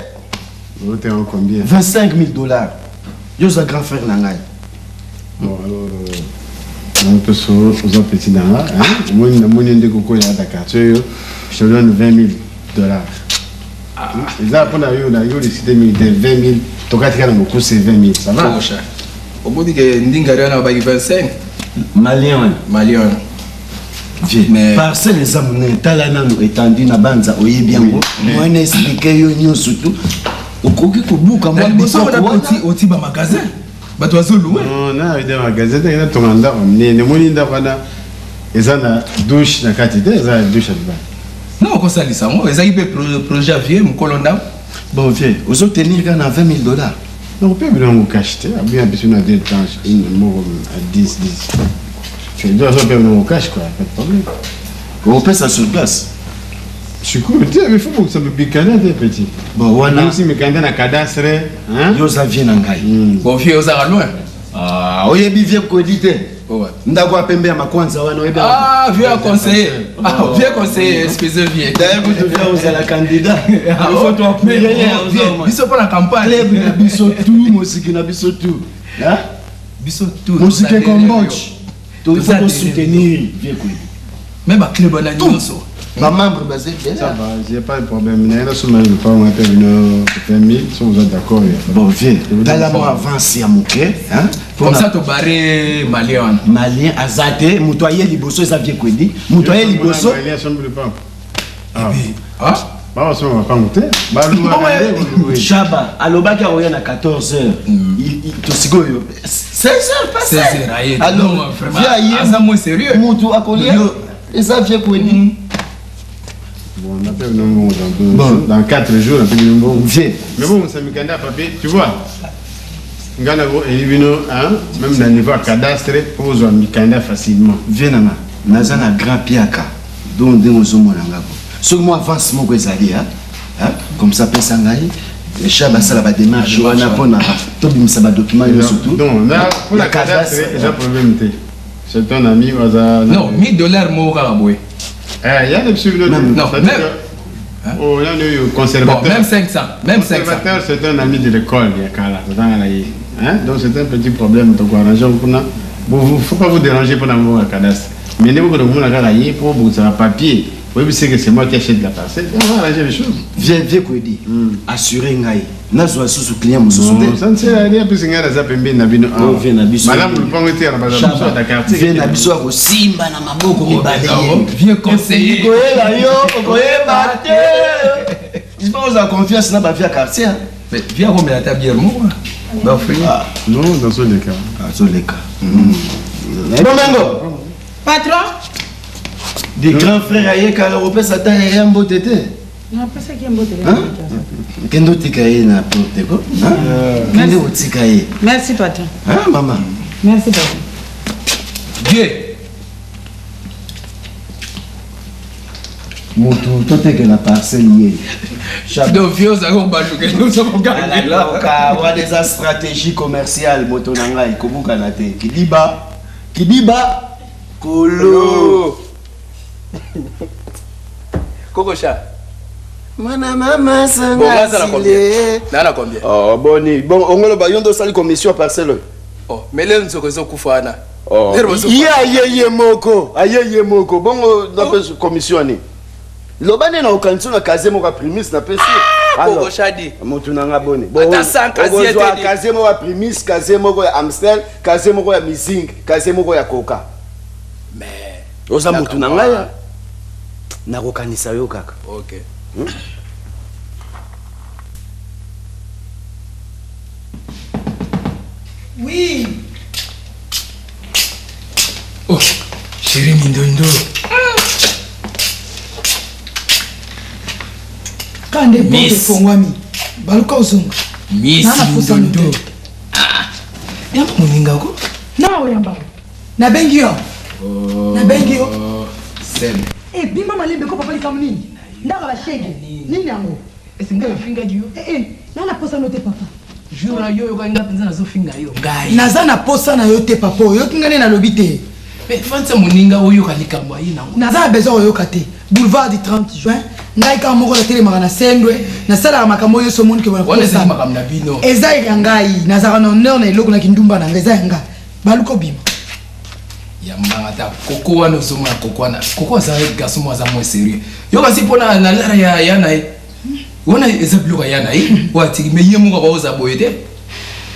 Ote yango combien? 25 000 dollars. Yo oza grand frère na ngai. Bon alors euh, so oza petit na nga omoni namoni nde kokoya na quartier oyo je te donne 20 000 dollars. Eza mpona yo na yo décide mingi te 20 000 tokatika na mokuse 20 000 ça va? Omoni ke ndingari wana babaki 25 malien wana malien wana mais parcelle eza monene tala nanu étendue na banza oyebi yango mwana explike yo nyonso tu okoki kobuka mwa liboso wana oti ba magasin bato bazoluwe na ide magasin te natonga ndako monene omoni ndako wana eza na douche na kati te eza na douche ya libanda non okosalisa yango ezalaki mpe projet ya vieux mokolo ndako bon vieux ozotenir kaka na 20 000 dollars donc mpe bilongo cash te abuya biso na deux tranches une moko à 10 10 tu dois mpe bilongo cash quoi pas de problème okopesa sur place sikoyo te mais faut bokisa mikanda te petit bon wana osi mikanda na cadastre yo oza vie na ngai bon vieux ozaka loin ah, oyebi vieux kodi te ndako ya pembe ya makwanza wana oyebi ah vieux a conseiller ah vieux conseiller excusez vieux d'ailleurs kutu vieux ozala candidat il faut toi biso mpo na campagne club na biso tout mosiki na biso tout biso tout mosiki ekomboch il faut tosoutenir vieux kodi mais baclub wana nyonso bamembre baza ebele ça va j'ai pas de problème naye nasomba lopango mpe bino 20 000 so vous êtes d'accord bon vieux tala mwa avance ya moke comme ça tobare malien wana malien aza te moto aye liboso eza vieux kwedi moto aye liboso babasomba mapango te shaba alobaki akoya na 14 heures tosikoyo 16 heures passé alors vieux aye aza moins sérieux moto akolia eza vieux kwedi Bon, on appelle le mbongo dans, bon. Dans 4 jours, on appelle le mbongo. Viens. Mais bon, ça me papier, tu vois. Ngana go elibino hein, même na niveau cadastre pour ozwa mikanda facilement. Viens nanga, naza na grand piaka. Donc ndenge ozomona nga ko. Soki mwa avance moko ezali hein, comme ça pesa ngai cha basala ba démarche wana mpona tobimisa ba document nyonso tout. Non, là pour la cadastre, eza problème te. C'est ton ami waza Non, 1000 dollars moko kaka boye. Eh, ya na biso bino. Non, même Oh, là, le conservateur. Bon, même 500. Même 500. Conservateur, c'est un ami de l'école, Yakala. Hein? Donc, c'est un petit problème. Donc, arranger Bon, faut pas vous déranger pour l'amour à cadastre. Mais ne vous avez pour vous un papier. Oui, c'est que c'est moi qui achète la parcelle. On va arranger les choses. Viens, viens, Kwedi. Assurez ngai. Nazwa susu client mosusu te. Ça ne sert à rien puisque ngai naza pembeni na bino. Oh, viens na biso. Madame Lupango ete na baza biso ya quartier. Viens na biso akosimba na maboko mibale. Vieux conseiller. Koyela yo, okoyeba te. Il faut ozala confiance na bavie ya quartier. Mais viens komela ata bière moko. Bafri. Non, nazoleka. Azoleka. Bomengo. Patron. Des grands frères ayekala kopesa ata yaya mbote te. Napesaki ye mbote. Kende otika ye na porte ko. Kende otika ye. Merci patron. Ah mama. Merci patron. Dieu. Moto totekela parcelle ye. Donc vieux ozalaki kobaluka oza kokangela. Wana eza stratégie commerciale moto na ngai kobukana te. Kidiba kidiba kolo. Koko Sha. Mwana mama Bon, nga na combien? Na na combien? Oh, boni. Bon, ongolo ba yondo sali commission parcelle oyo. Oh, mais lelo nzoko ezokufa wana. Oh. Ye aye ye moko, aye ye moko. Bongo napesi commission ni. Loba nde na okanisi na casier moko ya primis napesi. Koko Shadi. Motu na nga boni. Ata 100 casier te. Casier moko ya primis, casier moko ya Amstel, casier moko ya Mizing, casier moko ya Coca. Mais oza motu na ngai nakokanisa yo kaka. Ok. Oui. Oh, chéri Mindondo. Kande porte efongwami. Baluka ozonga. Miss Mindondo. Ah. Yamba moninga ko? Na oyamba. Nabengi yo. Oh. Nabengi yo. Seb. Eh, bimba malembe ko papa likambo nini? Ndaka ba shege. Nini yango? Ese ngai nafingaki yo? Eh eh, na na posa no te papa. Jour na yo yoka nga mpenza nazofinga yo. Ngai. Naza na posa na yo te papa. Oyoki ngai nde nalobi te. Mais fandisa moninga oyoka likambo aye nango. Naza na besoin oyoka te. Boulevard du 30 juin. Ngai kaka moko natelemaka na sendwe nasalaka makambo oyo nyonso omoni ke Wana ezali makambo na bino. Eza ya ngai nazalaka na honneur na eloko na kindumba na ngai eza ya ngai baluka obima. Ya mbanga ta koko wana ozomona koko wana koko aza garçon moko aza moins sérieux yo kasi mpo na lara ya ya na ye wana eza biloko ya na ye oyo atiki mais ye moko akoza boye te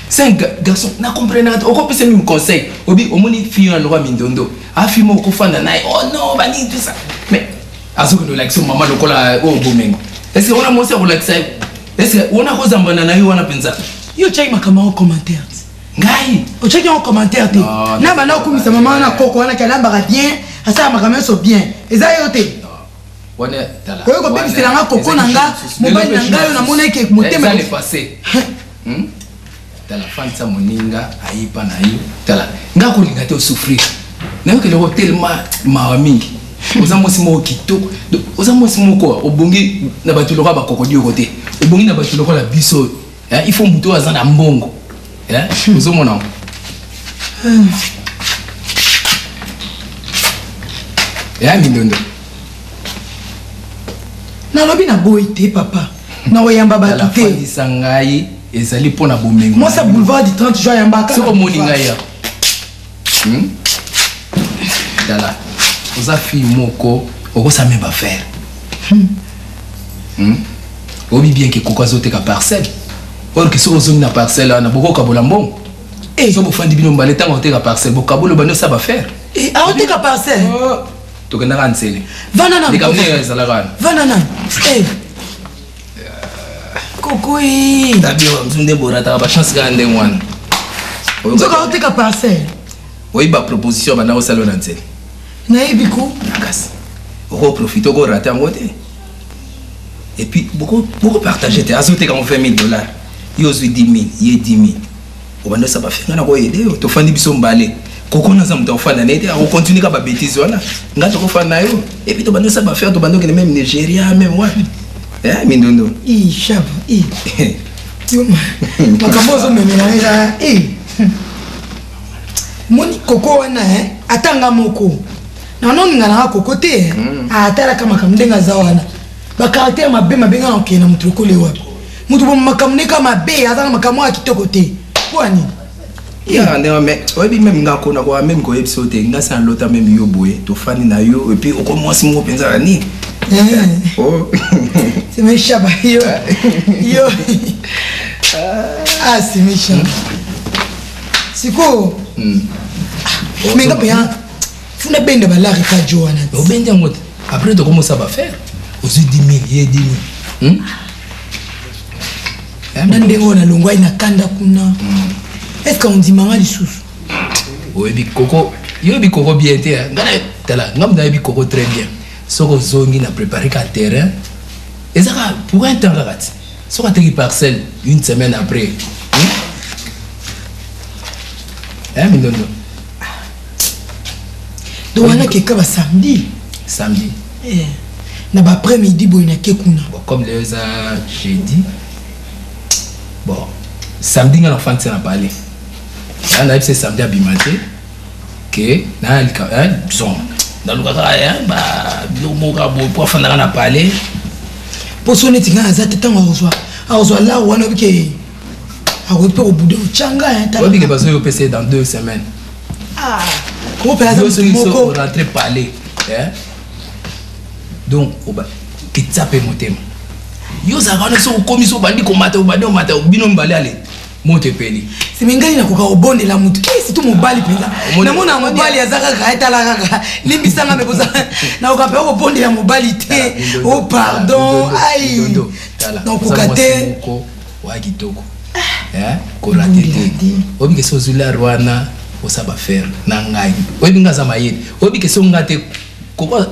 c'est un garçon na comprenaka te okopesa mimi conseil obi omoni fille wana lokola mindondo afi moko okofanda na ye oh non banini tout ça mais azokende olakisa mama lokola oyo bomengo est ce que wana mwasi akolakisa ye est ce que wana akozambana na ye wana mpenza yo otyaki makambo yango commentaire ngai otyaki yango commentaire te na banda okumisa mama wana koko wana kalambaka bien asala makambo nyonso bien eza yo te oyo kobebisela nga koko na nga mobali na ngai oyo namonaki motema hmm? tala fandisa moninga ayepa na yo tala nga kolinga te osouffrir nayokeli yango telema mawa mingi oza mwasi moko kitoko oza mwasi moko obongi na bato lokola bakokodioko te obongi na bato lokola biso il faut moto oyo aza na mbongo ozomona yango ya mindondo nalobi naboyi te papa nakoyamba bato te fandisa ngai ezali mpo na bomengo mwasa boulevard du 30 juin ayambaka soki omoni ngai ya hmm? tala oza fille moko okosala meme bafere hmm. hmm? oyebi bien ke koko azoteka parcelle or ke soki ozongi na parcelle wana bokokabola mbongo eh. so bofandi bino mbale ntango oteka parcelle bokabola obandi osala bafere eh, aoteka parcelle oh. tokendaka nsele vanda na likambo nini ezalaka wana vanda na eh. koko e tabio nzu nde borataka bachance kaka ndenge wana nzoka oteka parcelle oyebi baproposition banda kosala na nzela nayebi ko makasi okoprofite okorate yango te epuis bokopartage te azoteka yango 20 000 dollars yo ozwi 10 000 ye 10 000 obanda osala bafinga na koyede yo tofandi biso mbale koko naza moto akofanda na ye te akokontinue kaka babétise wana ngai tokofanda na yo epuis tobanda osala bafere tobanda okende meme nigeria meme wapi eh, mindondo shaba makambo ozomemela eza moni koko wana eh, ata nga moko nanoninga nanga koko te eh. hmm. atalaka makambo ndenge aza wana bacaractère mabe mabe nga nakokende na moto lokola ewapi moto bo makambo ndeka mabe aza na makambo ya kitoko te mpo ya nini yaka ndenge me oyebi meme nga kona koya meme koyebisa yo te nga si nalota meme yo boye tofandi na yo epuis okomi mwasi moko mpenza na nini eh. oh. simeshaba yo yo ah simeshaba sikoyo hmm. me nga mpenza funa benda balare ka jo wana obendi yango te après tokomosa bafere ozwi 10 000 ye 10 000 hmm? na ndenge oyo nalongwai na kanda kuna hmm. est ce que ondimanga lisusu oyebi koko yoyebi koko bien te nga tala nga nayebi koko très bien soki ozongi na prépare ka terrain eza kaka pour un temps kaka ti soki ateki parcelle une semaine après hmm? eh, mindondo donc wana keka ba samedi samedi eh. na ba après midi boye nake kuna bon, comme lelo eza jeudi bon samedi nga nafandisa na palais nga nayebisa samedi abima te ke nalika eh, disons nalukaka eh, biloko moko kaka boye po afandaka na palais mposo neti ngai aza te ntango akozwa akozwa lar wana obike akoki mpe kobuda otyanga oyebi ke bazoyi opesa ye dans deux semaines ah, kopela aza motu moko rentre palais eh? donc kitisa mpe motema yo ozalaka wana soki okomi so obandi komata obandi omata bino mibale ale moto epeli simi ngai nakoka kobondela motu e surtout mobali mpenza ah, namona mobali aza kaka etala kaka limbisanga me koza nakoka mpe kobondela mobali te o oh, pardon ai nakoka te oya kitoko Eh, korate te. Oyebi ke soki ozwi lare wana osala bafere na ngai. Oyebi ngai aza mayele. Oyebi ke soki ngai te koko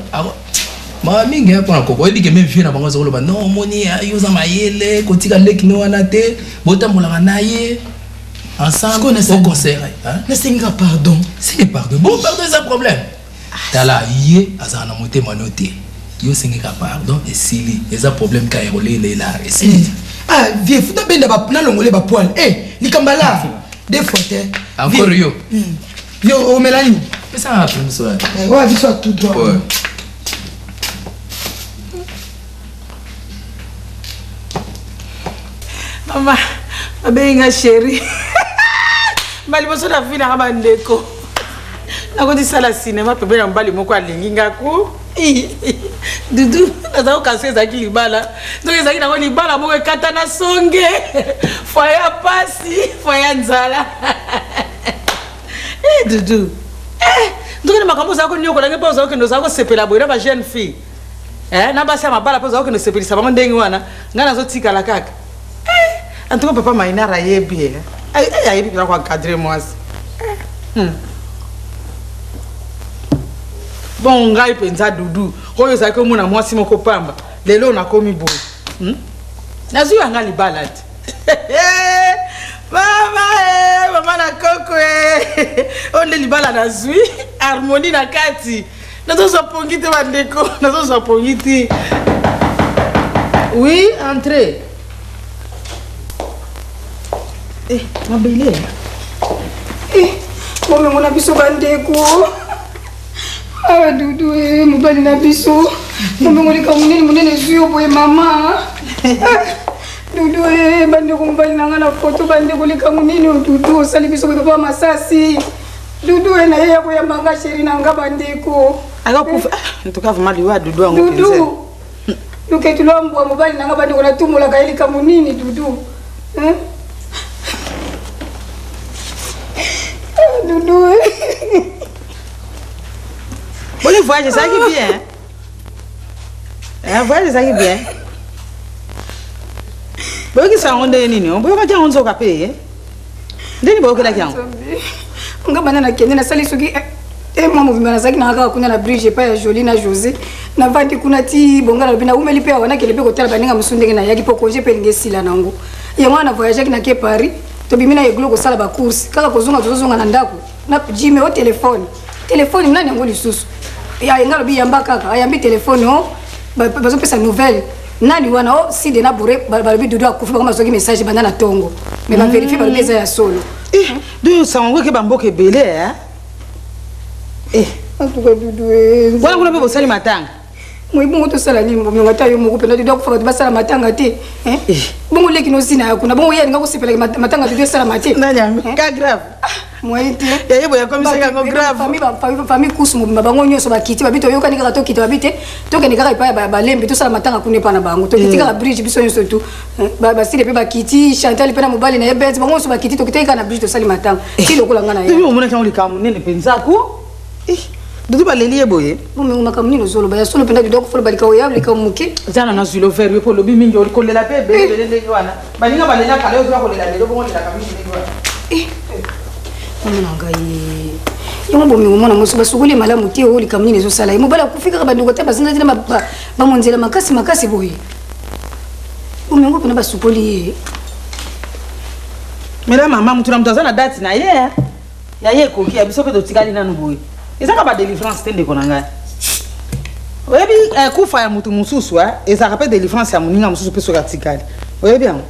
mawa mingi eh, mpona koko. Oyebi ke meme vie na bango aza koloba non omoni eh, yo oza mayele kotika leki no wana te botambolaka na ye ensemble au concert. Nasengi pardon. Sengi pardon. Bon pardon eza problème. Tala ye azala na motema no te. Yo osengeka pardon esili eza problème kaka ya kolelela esili. Eh. Ah vieux futa benda ba nalongole ba poil. Eh likamba la deux fois te. Encore yo. Hmm. Yo omela nini? Pesa nga primus wana. Eh, oyo biso tout droit. Ouais. Mama, babengi nga chérie. Ba liboso na vie nanga bandeko. Nakoti sala cinéma pembeni ya mobali moko alingi nga ku. Dudu, naza kokanisa ezalaki libala. Nzoka ezalaki nango libala moko ekata na songe. Foyer ya pasi, foyer ya nzala. Eh Dudu. Eh, nzoka na makambo ozala konyokola nge mpe ozala kokende ozala kosepela boye na ba jeune fille. Eh, na basi ya mabala mpe ozala kokende osepelisa bango ndenge wana. Ngai nazotikala kaka. Eh, en tout cas papa Mainar ayebi eh. Eh, ayebi mpenza koencadre mwasi. Eh. Bon ngai mpenza Dudu, oyo ozalaki omona mwasi moko pamba, lelo nakomi boye. Nazwi yanga libala te. Mama eh, mama na koko eh. Oyo nde libala nazwi, harmonie na kati. Nazozwa pongi te bandeko, nazozwa pongi te. Oui, entrez. Eh, mabele. Eh, bomengo na biso bandeko. Ah, Dudu, eh, mobali na biso. Bomengo likambo monene monene ezwi yo boye mama. Ah, Dudu, eh, bandeko mobali na nga na foto bandeko likambo nini oyo Dudu osali biso boye papa masasi. Dudu eh, na ye ya koyamba nga sheri na nga bandeko. Akakufa. Ah, en tout cas vraiment liwa Dudu yango mpenza. Dudu. Luketu lwa mbwa mobali na nga bandeko natumolaka ye likambo nini Dudu. Hein? Ah, Dudu. eh. Boni voyage ezalaki bien. Hein, voyage ezalaki bien. Boyokisa yango ndenge nini? Boyokaki yango nzoka pe eh? Ndenge boyokelaki yango? Nga banda nakende nasali soki e mwa mobimba nazalaki nanga kaka kuna na bridge epai ya jolie na josé navandi kuna ti bonga nalobi nawumeli mpe awa nakende mpe kotala baninga mosusu ndenge nayaki mpo congé mpe elingi esila nango yango wana na voyageaki nake paris tobimi na eglo kosala bacourse kaka kozonga tozozonga na ndako na jime o telefone telefone nani yango lisusu ya nga alobi yamba kaka ayambi telefone o bazopesa nouvelle nani wana o side na boure balobi dudu akufi bango bazwaki message banda na tongo mais baverifie balobi eza ya solo. Eh, dudu sango yango eke bamboka ebele eh? Eh. Antuka dudu eh. Wana kuna mpe bosali matanga. Moi bongo tosala nini bomengo ata yo moko mpenza dudu akufa bato basala matanga te eh? Bongo leki nosina ya kuna bongo ye alinga kosepelaka matanga dudu esalama te. Nani yango? Ka grave. Moyen te. Ya ye boye akomisaki yango grave. Famille kusu mobimba bango nyonso bakiti babi toyokani kaka tokita babi te tokende kaka epai ya balembe tosala matanga kuna epai na bango tokiti kaka bridge biso nyonso tu basile mpe bakiti chantal mpe na mobali na ye benz bango nyonso bakiti tokitaki kaka na bridge tosali matanga ti lokola ngai na ye. Omonaki yango likambo monene mpenza ko Dudu baleli ye boye. Bomengo makambo nini ozoloba ya solo mpenza Dudu akufala balika oya likambo moke. Zana na zwilo vert yo mpo olobi mingi kolela mpe ebele ebele ndenge wana. Baninga balela kala yo ozoya kolela lelo bongo olelaka mingi ndenge wana. Mama na ngai yango bomengo mwana mwasi basukoli ye malamu te oyo likambo nini ezosala ye mobali akufi kaka bandeko te bazinga te na bamonzela makasi makasi boye bomengo mpena basukoli ye. Mela mama moto na moto aza na date na ye. Ya ye ekoki ya biso mpe totikali nanu boye. Eza kaka ba delivrance te ndeko na ngai. Oyebi eh, kufa ya moto mosusu eh, ezalaka mpe delivrance ya moninga mosusu mpe soki atikali. Oyebi yango?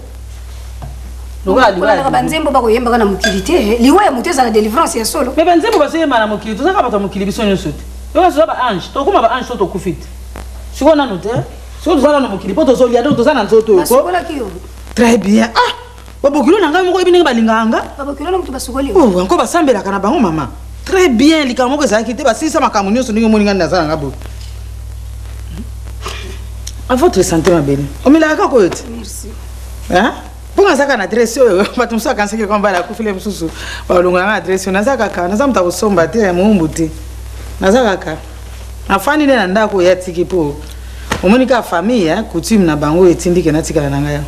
Lokola liwa ya Kolandaka banzembo bakoyembaka na mokili te liwa ya moto ezala delivrance ya solo. Mais banzembo bazoyemba na mokili tozaka bato ya mokili biso nyonso te. Yoka toza ba ange, tokoma ba ange to tokufi te. Sikoyo nanu te. Sikoyo toza nanu mokili mpo tozolia donc toza na nzoto oyo ko. Basukolaki yo. Très bien. Ah! Babokilo na ngai moko oyebi ndenge balingaka nga. Babokilo na moto basukoli yo. Oh, yango basambelaka na bango mama. Très bien, likambo moko ezalaki te basilisa makambo nyonso ndenge omoni ngai naza na nga boye. À votre santé ma belle. Omelaka kaka oyo te? Merci. Hein? Mpo naza kaka na adresse oyo bato mosusu akanisaki kaka mobali akufeli mosusu balongola nga adresse oyo naza kaka naza moto akosomba te ya moumbu te naza kaka nafandi nde na ndako oyo atiki mpo omoni kaka famille coutume na bango etindi ke natikala na ngai awa.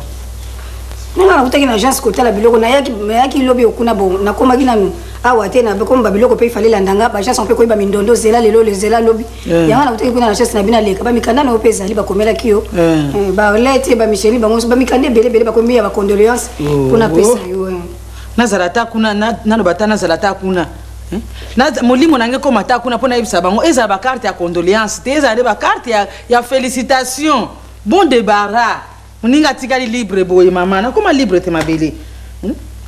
Nga nakutaki na agence kotala biloko nayaki nayaki lobi okuna bon nakomaki nanu awa te na comme ba biloko pe ifale landa nga ba agence mpe koyeba mindondo zela lelo le zela lobi. Eh. Yango nakutaki kuna na agence na bino aleka ba mikanda na yo pe ezali bakomelaki yo. Eh. Eh, ba lettre ba Micheli bango ba mikanda ebele ebele bakomi ya ba condoléances Oh. mpona pesa yo. eh. Nazala ata kuna naloba ata nazala ata kuna. Eh? Molimo na ngai ekoma ata kuna mpo nayebisa bango ezala bakarte ya condoléance te ezala nde bakarte ya félicitation bon débarras moninga atikali libre boye mama nakoma libre te mabele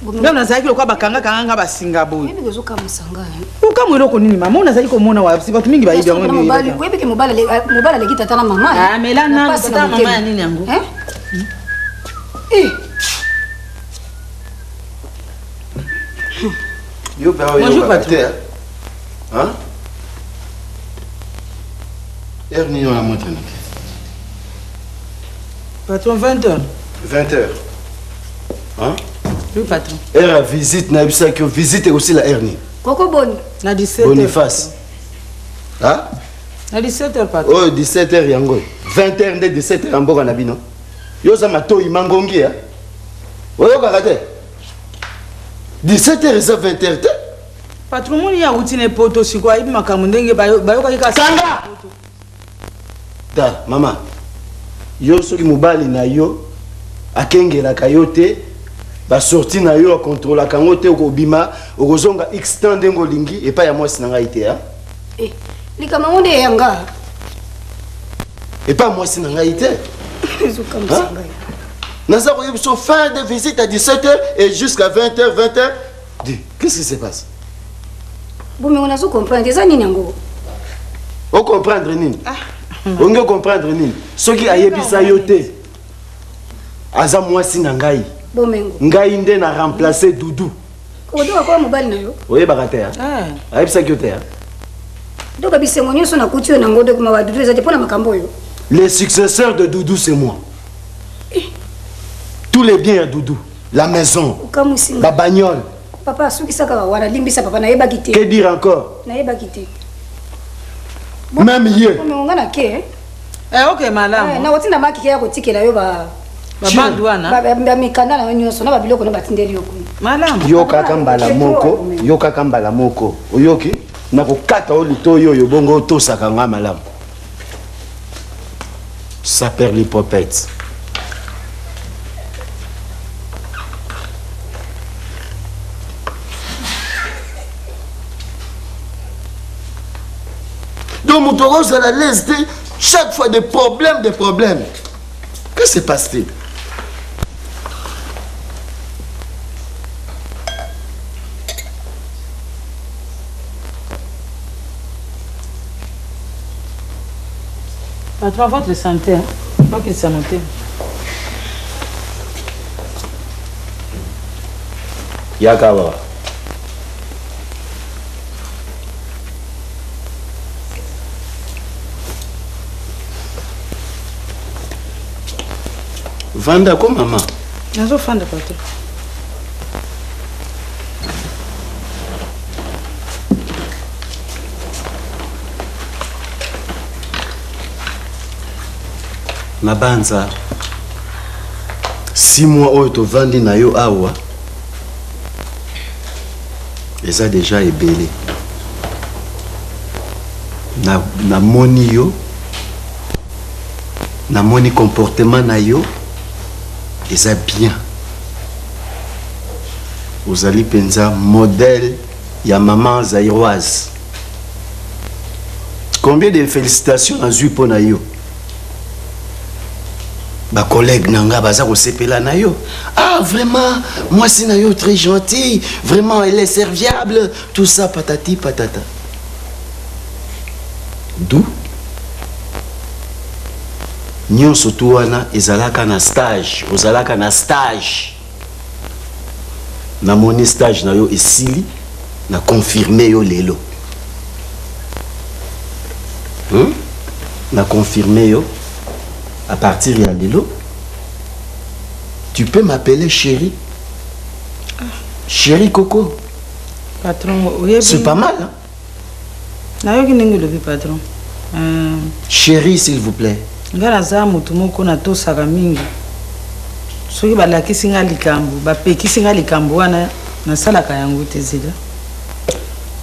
Ngai nazalaki lokola bakangakanga nga basinga boye. Oyebi ozokamwisa ngai. Okamwa eloko nini mama? Oyo nazali komona wa bato mingi bayebi yango. Mobali, oyebi ke mobali mobali aleki tata na mama. Ah, mela nanu tata na mama ya nini yango? Eh. Yo pe oyo te. Hein? Heure nini wana montre na te? Patron 20 heures. 20 heures. Hein? Oui, patron. Heure ya visite nayebisaki yo visite ekosila heure nini? Koko boni. Na 17 heures. Boniface. Hein? Na 17 heures patron. Oyo 17 heures yango. 20 heures nde 17 heures ya mboka na bino. Yo oza matoyi mangongi ya. Oyokaka te? 17 heures eza 20 heures te. Patron moni ya uti na poto sikoyo ayebi makambo ndenge bayokaki kaka. Kanga! Ta mama, yo soki mobali na yo akengelaka yo te basorti na yo akontrolaka yango te okobima okozonga x temps ndenge olingi epai ya mwasi na ngai te eh, likambo yango nde eyanga epai ya mwasi na ngai te naza koyebi so fin de visite à 17 heures et jusqu'à 20 heures 20 heures qu'est-ce qui se passe bomengo nazo comprendre eza nini yango ocomprendre nini ah. olingi ocomprendre nini soki ayebisa yo te aza mwasi na ngai bomengo ngai nde na remplace dudu odoka koya mobali na yo oyebaka te ah. ayebisaki yo te doka bisengo nyonso nakuti yo nango doki mawa dudu eza te mpo na makambo oyo le successeur de doudou c'est moi eh. tous les biens ya doudou la maison ba bagnole Papa asukisa kaka wana limbisa papa nayebaki te. Que dire encore? Nayebaki te. Même ye. Bomengo nga na ke. Eh ok malamu. Eh, na kotinda maki ke ya kotikela yo ba babandi wana ba mikanda na yo nyonso na babiloko na batindeli yo kuna. Malamu. Yo kaka mbala moko, yo kaka mbala moko. Oyoki? Nakokata yo litoyi oyo bongo otosaka nga malamu. Saperlipopette. Donc moto akozala l'aise te chaque fois des problèmes des problèmes. Que se passe-t-il? Patron, votre santé. Hein? Bakisa motema. Yaka baba. Vanda ko mama. Nazofanda patron. Nabanza 6 mois oyo tovandi na yo awa eza deja ebele. Namoni yo, namoni comportement na yo eza bien. Ozali mpenza modèle ya maman zairoise. Combien de félicitations nazwi mpo na yo? Ba collègues na nga baza kosepela na yo. Ah vraiment, mwasi na yo très gentil, vraiment elle est serviable, tout ça patati patata. D'où nyonso tu wana ezalaka na stage, ozalaka na stage. Namoni stage na yo esili, na confirmer yo lelo. Na confirmer yo à partir ya lelo. Tu peux m'appeler chérie. Chérie Coco. Patron, oyebi. C'est pas mal, hein? Nayoki ndenge olobi patron. Chérie, s'il vous plaît. Nga naza motu moko natosaka mingi. Soki balakisi nga likambo, bapekisi nga likambo wana, nasalaka yango te zela.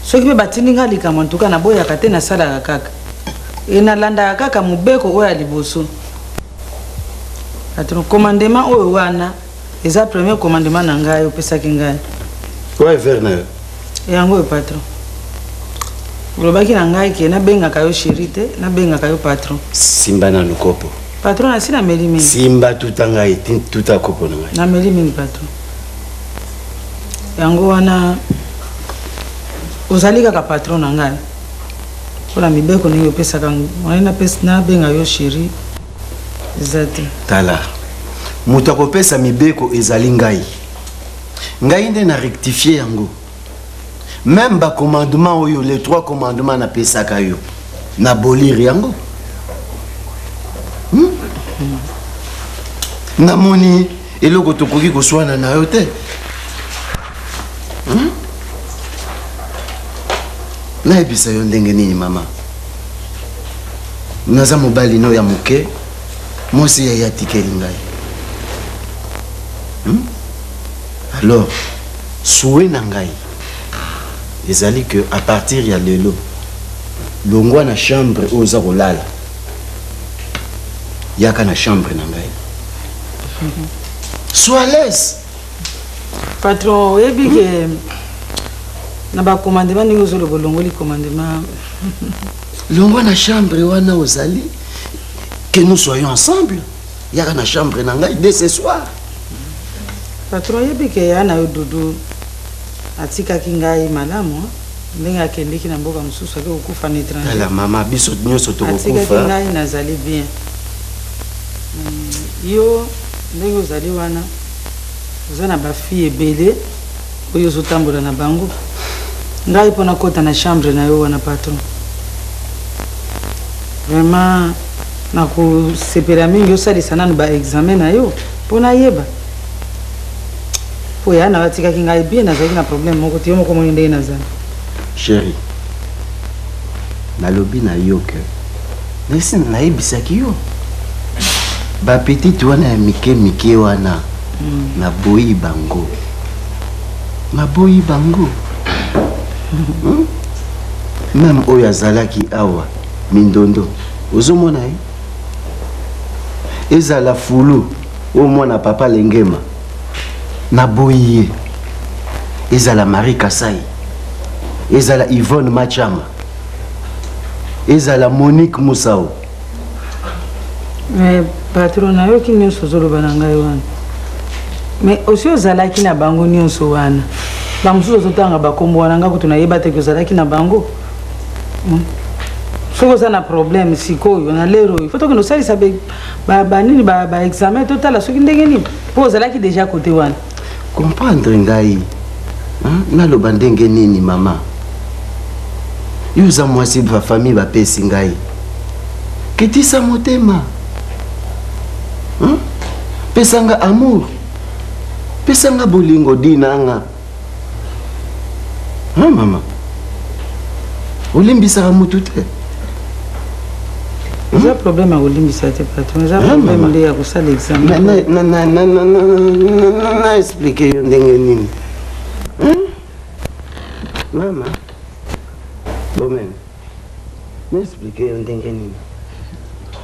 Soki mpe batindi nga likambo, en tout cas naboyaka te, nasalaka kaka. E nalandaka kaka mobeko oyo ya liboso. Patron, commandement oyo wana eza premier commandement na ngai opesaki ngai. Ouais, verre na yo. Yango oyo patron. Olobaki na ngai ke nabengaka yo chéri te, nabengaka yo patron. Simba nanu kopo. Patron, nasi nameli mingi. Simba tuta ngai, tuta kopo na ngai. Nameli mingi patron. Yango wana ozali kaka patron na ngai. Mpo na mibeko ndenge opesaka ngai, nabenga yo chéri eza te. Tala, moto akopesa mibeko ezali ngai. Ngai nde na rectifier yango. Même ba commandement oyo, les 3 commandements napesaka yo, na bolir yango. Namoni eloko tokoki koswana na yo te. Nayebisa yo ndenge nini mama? Naza mobali no ya moke, mwasi ya ye atikeli ngai. Alors, souhait na ngai ezali que à partir ya lelo, longwa na chambre oyo oza kolala, yaka na chambre na ngai. Sois à l'aise. Patron, oyebi ke na ba commandement ndenge ozoloba olongoli commandement. Longwa na chambre wana ozali, que nous soyons ensemble. Yaka na chambre na ngai dès ce soir. Patron, oyebi ke ya na yo Dudu atikaki ngai malamu, ndenge akendeki na mboka mosusu ake kokufa na étranger. Tala mama, biso nyonso tokokufa. Atikaki ngai nazali bien. Yo ndenge ozali wana oza na ba fille ebele oyo ozotambola na bango. Ngai mpo nakota na chambre na yo wana patron, vraiment nakosepela mingi osalisa nanu ba examen na yo mpo nayeba. Po ya na batikaki ngai bien, nazalaki na problème moko te, yo moko omoni ndenge nazali. Chérie, nalobi na yo ke nasi nayebisaki yo ba petite wana ya mike mike wana, naboyi bango, naboyi bango. Même oyo azalaki awa mindondo, ozomona ye ezala fulu oyo mwana papa Lengema, naboyi ye. Ezala Marie Kasai, ezala Yvonne Machama, ezala Monique Musao. Mais patron, nayoki nyonso ozoloba na ngai wana, mais osi ozalaki na bango nyonso wana, bamosusu ozotanga bakombo wana, nga kutu nayeba te ke ozalaki na bango. Soki oza na problème sikoyo na lero oyo, faut tokende osalisa banini ba examen, totala soki ndenge nini, mpo ozalaki déjà côté wana. Comprendre ngai, hein? Naloba ndenge nini mama? Yo oza mwasi ba famille bapesi ngai. Kitisa motema. Hein? Pesanga amour. Pesanga bolingo dinanga. Hein, mama? Olimbisaka mutu te. Eza problème ya kolimbisa te patron, eza Hein, problème mama? nde ya kosala examen. Na explique yo ndenge nini? Hein? Mama, bomene, na explique yo ndenge nini?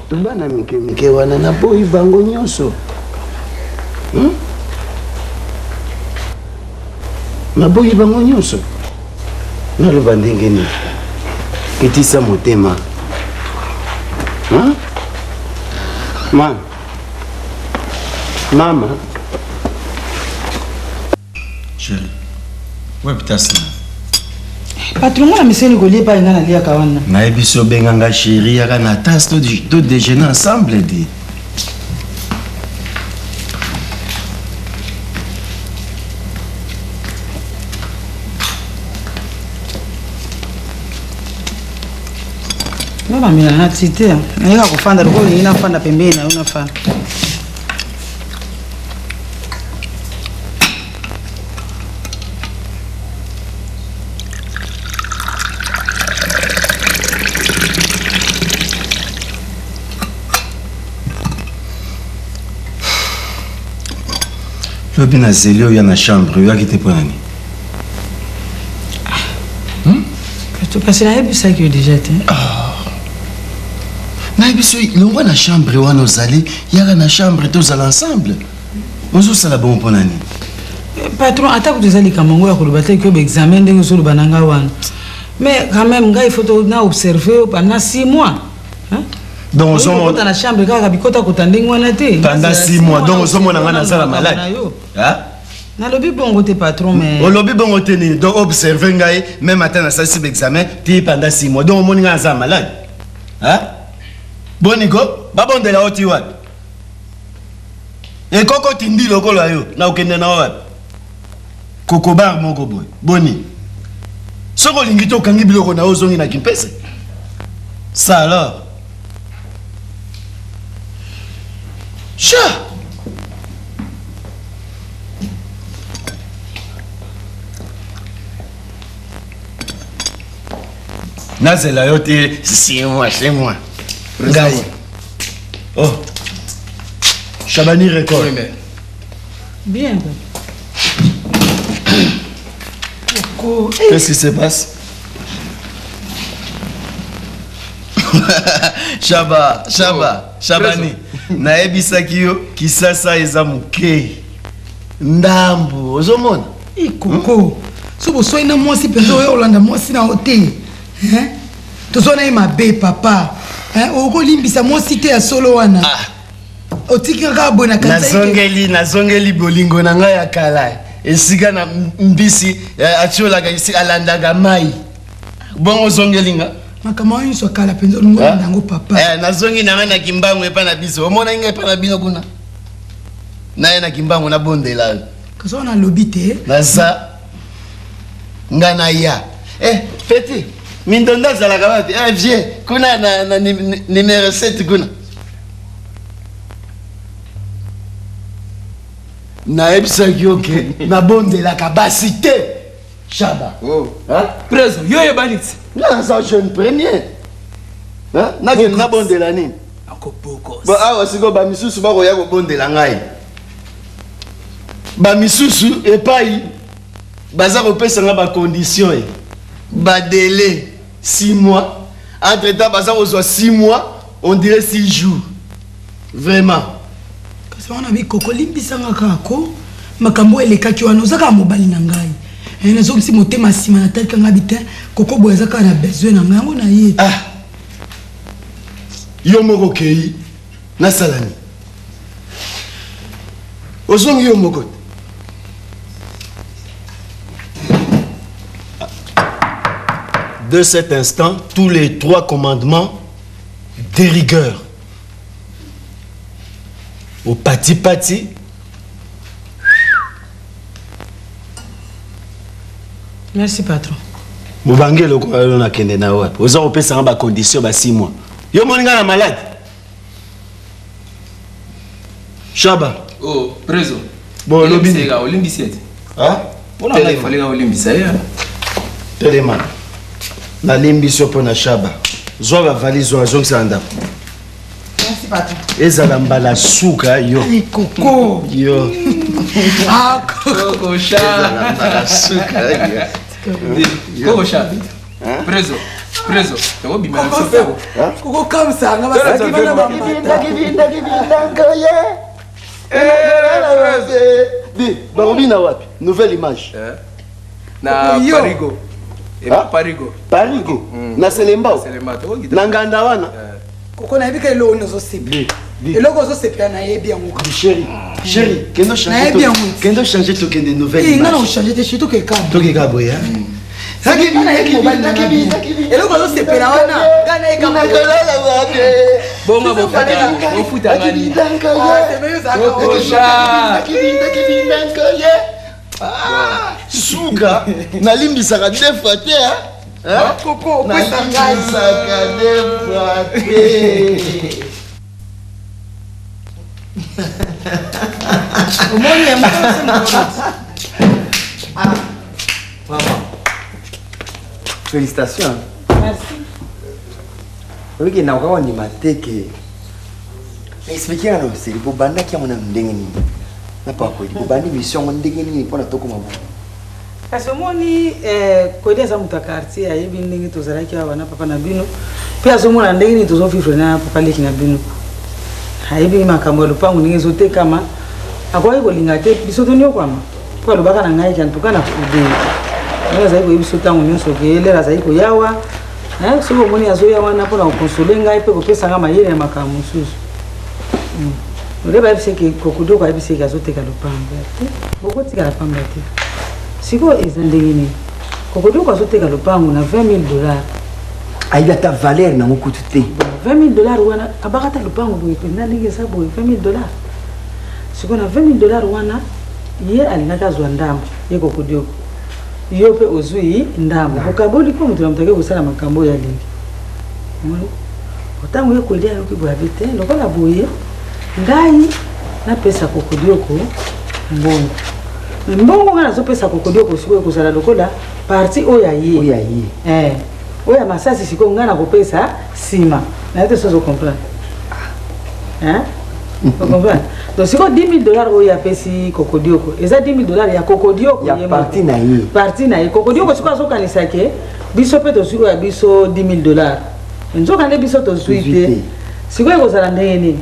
Tobana mike mike wana naboyi bango nyonso. Naboyi bango nyonso. Naloba ndenge nini? Kitisa motema. Hein? Ma. Mama. Chérie. Ouais, putain, c'est Patron, nga na miseni kolia epai nga naliaka wana. Nayebi so obenga nga chérie, yaka na tasse to déjeuner ensemble di. Nga bamela na ti te. Nayeka kofanda lokola olingi nafanda pembeni na yo nafanda. Lobi nazeli oya na chambre oyaki te mpo na nini? Kasi nayebisaki yo deja te. Nayebi so longwa na chambre wana ozali, yaka na chambre tozala ensemble. Ozosala bongo mpo na nini? Patron, ata kutu eza likambo yango ya koloba te ke baexamen ndenge ozoloba na ngai wana, mais quand même ngai faut to na observe yo pendant 6 mois. Donc ozomona okota na chambre kaka bikotakota ndenge wana te. Pendant 6 mois, donc ozomona ngai nazala malade? Hein? Nalobi bongo te, patron, mais Olobi bongo te nini? Donc observe ngai même ata nasalisi baexamen ti pendant 6 mois, donc omoni ngai naza malade? Hein? Boni ko babondela yo ti wapi? Ekoko tindi lokola yo na okende na yo wapi? Kokobar moko boye. Boni soki olingi te, okangi biloko na yo, ozongi na Kimpese. Ça alors, sha. Nazela yo te 6 mois, 6 mois ngai. Oh, Chabani Record. Bien. Qu'est-ce qui se passe? Shaba, Shaba, Shabani. Nayebisaki yo Kisasa eza moke. Ndambo, ozomona? Ikoko. So boswai na mwasi mpenza oyo olanda mwasi na yo te. Hein? Tozwa na ye mabe papa. Hein? Okolimbisa mwasi te ya solo wana. Otiki kaka boye na kanisa. Nazongeli, nazongeli bolingo na ngai ya kala. Esika na mbisi atiolaka esika alandaka mai. Bongo ozongeli nga. Makambo oyo nyonso ya kala mpenza olingi olanda yango papa. Nazongi na ngai na Kimbangu epai na biso. Omonaki ngai epai na bino kuna. Naye na Kimbangu nabondela yo. Kasi wana alobi te. Naza nga na ya. Petit, mindondo azalaka wapi? Vieux, kuna na numéro 7 kuna. Nayebisaki yo ke nabondelaka basi te. Shaba. Oh. Hein? Preso, yo yebani ti. Nga naza jeune premier. Hein? Nakende nabondela nini? Bo awa sikoyo bamisusu bakoya kobondela ngai. Bamisusu epai baza kopesa nga bacondition e. Badele 6 mois. Entre temps baza kozwa 6 mois, on dirait 6 jours. Vraiment. Kasi wana bikoko limbisanga kaka ko makambo oyo elekaki wana, oza kaka mobali na ngai. Nazongisi motema nsima, natalika ngai bite koko boye aza kaka na besoin na ngai yango na ye. Yo moko okei nasala nini? Ozongi yo moko te. De cet instant, tous les 3 commandements de rigueur. Au pati-pati. Merci patron. Mobange eloko oyo nakende na yo wapi? Oza kopesa nga bacondition ba 6 mois. Yo omoni nga na malade? Shaba. Oh, preso. Bon, olobi nini? Olimbisi olimbisi ete. Hein? Mpona ngai fallait nga olimbisa ye. Telema. Nalimbisi yo mpo na Shaba. Zwa ba valise wana, zongisa na ndako. Merci patron. Ezala mbala suka yo. Ay, koko. Yo. Ah, koko. Koko sha. Ezala mbala suka yo. Koko sha. Preso. Preso. Tokobima na biso mpe. Koko kamsa nga basaki bana bambata. Di, bakobina wapi? Nouvelle image. Na Yo. Parigo. Ah? Parigo. Parigo. Na Selembao. Selembao, tokokita. Na nganda wana. Koko nayebi ka eloko nini ozosepela. Eloko ozosepela nayebi yango kaka. Chéri, chéri, kendo changer. Nayebi yango. Kendo changer tokende nouvelle Eh, nga na image. kochange te, surtout ke kabo. Tokeka boye, hein? Eloko ozosepela wana nga nayeka. Bonga bofuta ngani. Koko sha. Suka nalimbisaka deux fois te, hein? Koko okwesa ngai. Nalimbisaka deux fois te. Omoni ya mokolo. Maman, félicitations. Merci. Oyoki nakoka kondima te ke explike nga na oseli bobandaki yango na ndenge nini? Na papa Kwedi, bobandi mission yango ndenge nini mpona tokoma bongo? Kasi omoni eh, Kwedi aza moto ya quartier, ayebi ndenge tozalaki awa na papa na bino, mpe azomona ndenge nini tozovivre na papa leki na bino. Ayebi makambo ya lopango ndenge ezotekama, akoki kolinga te biso tonyokwama, mpo alobaka na ngai ke antuka na kude ndenge azali koyebi biso ntango nyonso ke lere azali koyawa eh, soki omoni azoya wana mpo na kokonsole ngai mpe kopesa ngai mayele ya makambo mosusu. Nde bayebisi eke kokodoko ayebisi eke azoteka lopango ya te, bokotikala pamba te. Sikoyo eza ndenge nini? Kokodoko azoteka lopango na 20000 dollars. Ayebi ata valeur nango kutu te. 20000 dollars wana abaka ata lopango boye mpenza ndenge eza boye 20000 dollars. Sikoyo na 20000 dollars wana ye alingaki azwa ndambo ye kokodioko yo mpe ozwi ndambo bokaboli mpo moto na moto ake kosala makambo oyo alingi. Ntango ye Kwedi ayoki boye abi te lokola boye ngai napesa kokodioko mbongo me mbongo ngai nazopesa kokodioko sikoyo ekozala lokola parti oyo ya ye oyo ya ye eh, oyo ya masasi sikoyo ngai nakopesa nsima naye te sozo comprendre hein comprendre donc sikoyo 10 000 dollars oyo apesi kokodioko eza 10 000 dollars ya kokodioko ya parti na ye parti na ye kokodioko sikoyo azokanisa ke biso mpe tozwi oyo ya biso 10 000 dollars nzoka nde biso tozwi te sikoyo ekozala ndenge nini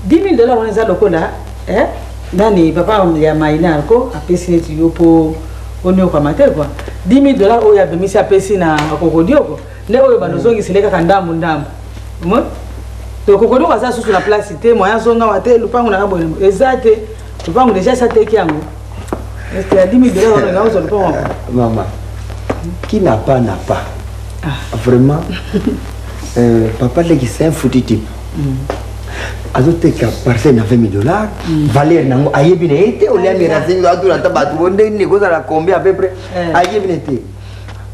10 000 dollars wana eza lokola eh, nani papa ya mainar ko apesi neti yo mpo oniokwama te kua 10 000 dollars oyo abimisi apesi na kokodioko nde oyo banozongisele kaka ndambu ndambu omoni donc kokodioko aza susu na place te moyen azonga wa te lupango nanga boye eza te lupango deja esi ateki yango Est-ce ya 10 000 dollars wana ozwa lupango yango mama qui n'a pas n'a pas ah. Vraiment euh, papa leki c'est un foutu type mm. Azoteka parcelle na 20 000 dollars mm. Valeur nango ayebi na ye te olia miraseni atuna ata bato bo ndenge nini ekozala combien à peu près eh. Ayebi na ye te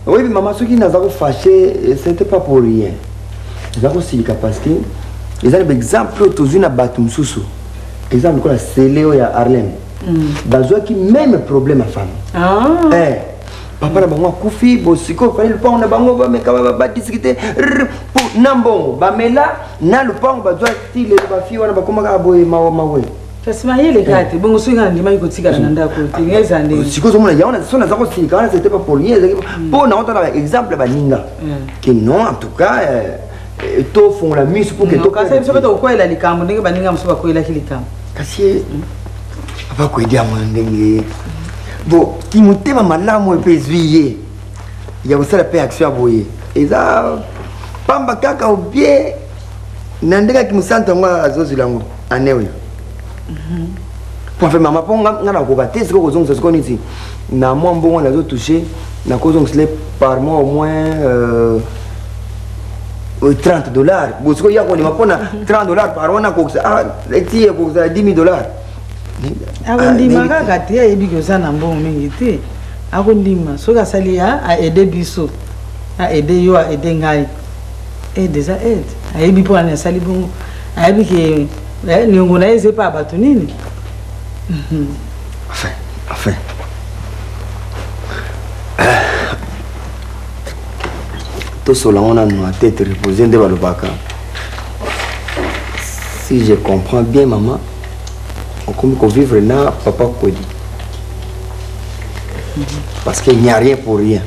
oyebi mama soki naza kofâche c'était pas pour rien eza kosilika parce que eza na baexemple oyo tozwi na bato mosusu eza lokola sele oyo ya harlem mm. Bazwaki même problème ya famille ah. Eh, papa na bango akufi bosikoyo fali lupango na bango bameka badiskute na mbongo bamela na lupango bazwa ti lelo bafi wana bakoma kaka boye mawa mawe kasi mayele kaka te bongo soki nga nandimaki kotikala na ndako te nga eza ndenge sikoyo ozomona yango so naza kosilika wana c'était pas pour rien ezalaki mpo na otala exemple ya baninga ke non en tout cas euh, tofongola miso mpo ke kasi biso mpe tokokweyela likambo ndenge baninga mosusu bakweyelaki likambo kasi abakwedi yango na ndenge bo kimotema malamu oyo mpe ezwi ye ya kosala mpe action ya boye eza pamba kaka obie na ndenge ya kimosantu yango azozwila yango ane oyo po enfin mama mpo nga nakoka te sikoyo kozongisa sikoyo neti na mwa mbongo nazotouche nakozongisile par mois au moins euh, 30 dollars bo sikoyo ya kondima mpo na 30 dollars par mois nakokisa ah, eti ekokisa 10 000 dollars akondima kaka te ayebi ke oza na mbongo mingi te akondima soki asali aede biso aede yo aede ngai aide eza aide ayebi mpo nani asali bongo ayebi ke eh, niongo na ye eza epa ya bato nini enfin enfin tosola ngo nanu na tete repose nde balobaka si je comprends bien mama okomi kovivre na papa Kwedi parce qu'il n'y a rien pour rien.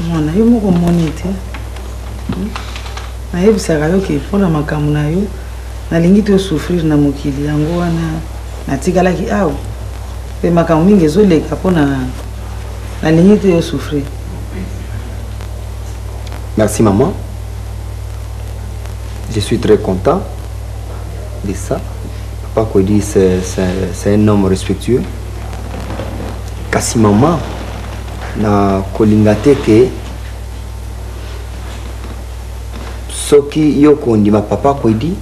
Mwana yo moko omoni te nayebisaka yo ke mpo na makambo na yo nalingi te osouffrir na mokili yango wana natikalaki awa mpe makambo mingi ezoleka mpo na nalingi te osouffrir. Merci maman. Je suis très content de ça. Papa Kwedi, c'est un homme respectueux. Kasi maman, na kolinga te ke soki yo kondima papa Kwedi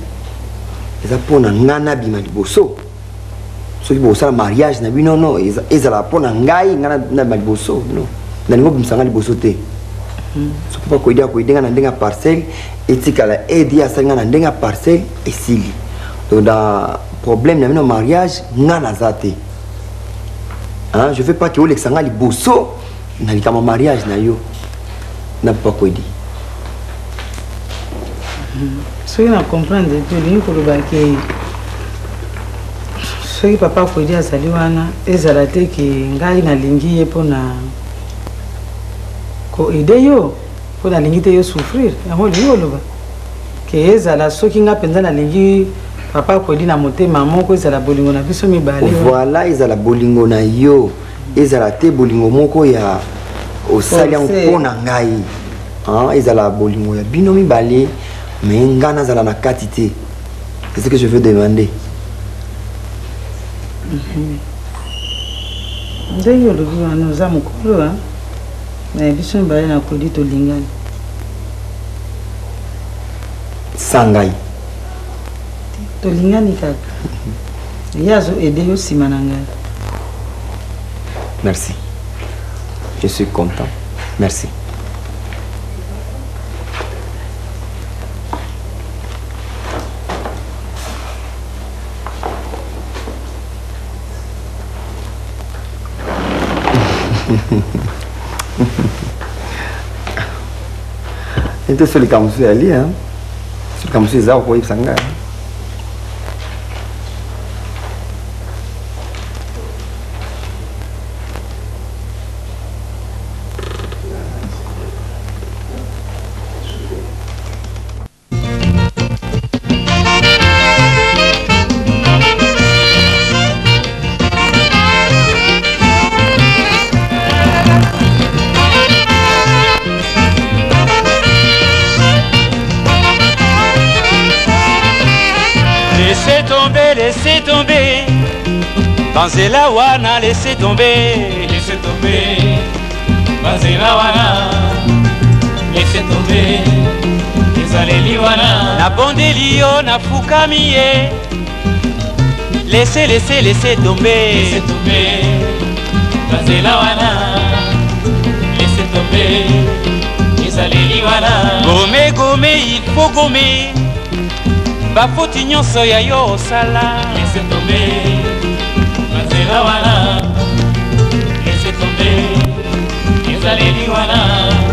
eza mpo na ngai nabima liboso soki bokosala mariage na bino no ezala mpo na ngai ngai nabima liboso no nalingi obimisa ngai liboso te soki papa Kwedi akoyede ngai na ndenge ya parcelle etikala aide ye asali ngai na ndenge ya parcelle esili donc dans problème na bino mariage ngai naza te. Hein, je veux pas que olekisa ngai liboso na likambo mariage na yo na papa Kwedi. Soki na comprendre te olingi koloba ke Soki papa Kwedi azali wana, ezala te ke ngai nalingi ye mpo na ko aider yo, mpo nalingi te yo souffrir. Yango olingi koloba ke ezala soki ngai mpenza nalingi papa Kwedi na motema moko, ezala bolingo na biso mibale. Voilà, ezala bolingo na yo, ezala te bolingo moko ya osali yango mpo na ngai. Hein, ezala bolingo ya bino mibale, mais ngai nazala na kati te. C'est ce que je veux demander. Ndenge olobi wana, oza mokolo na biso mibale na Kodi tolingani. Sans ngai. Tolingani kaka. Ye azo aide yo nsima na ngai. Merci. Je suis content. Merci. Ete so likambo mosusu yali so likambo mosusu eza okoyebisa ngai. Laissez tomber, laissez tomber. Banzela wana, laissez tomber. Laissez tomber. Banzela wana. Laissez tomber. Ezaleli wana. Nabondeli yo, nafukami ye. Laissez, laissez, laissez tomber. Laissez tomber. Banzela wana. Laissez tomber. Ezaleli wana. Gome, gome, il faut gommer. Bafoti nyonso ya yo osala. Laissez tomber. Banzela wana. Laissez tomber. Ezaleli wana.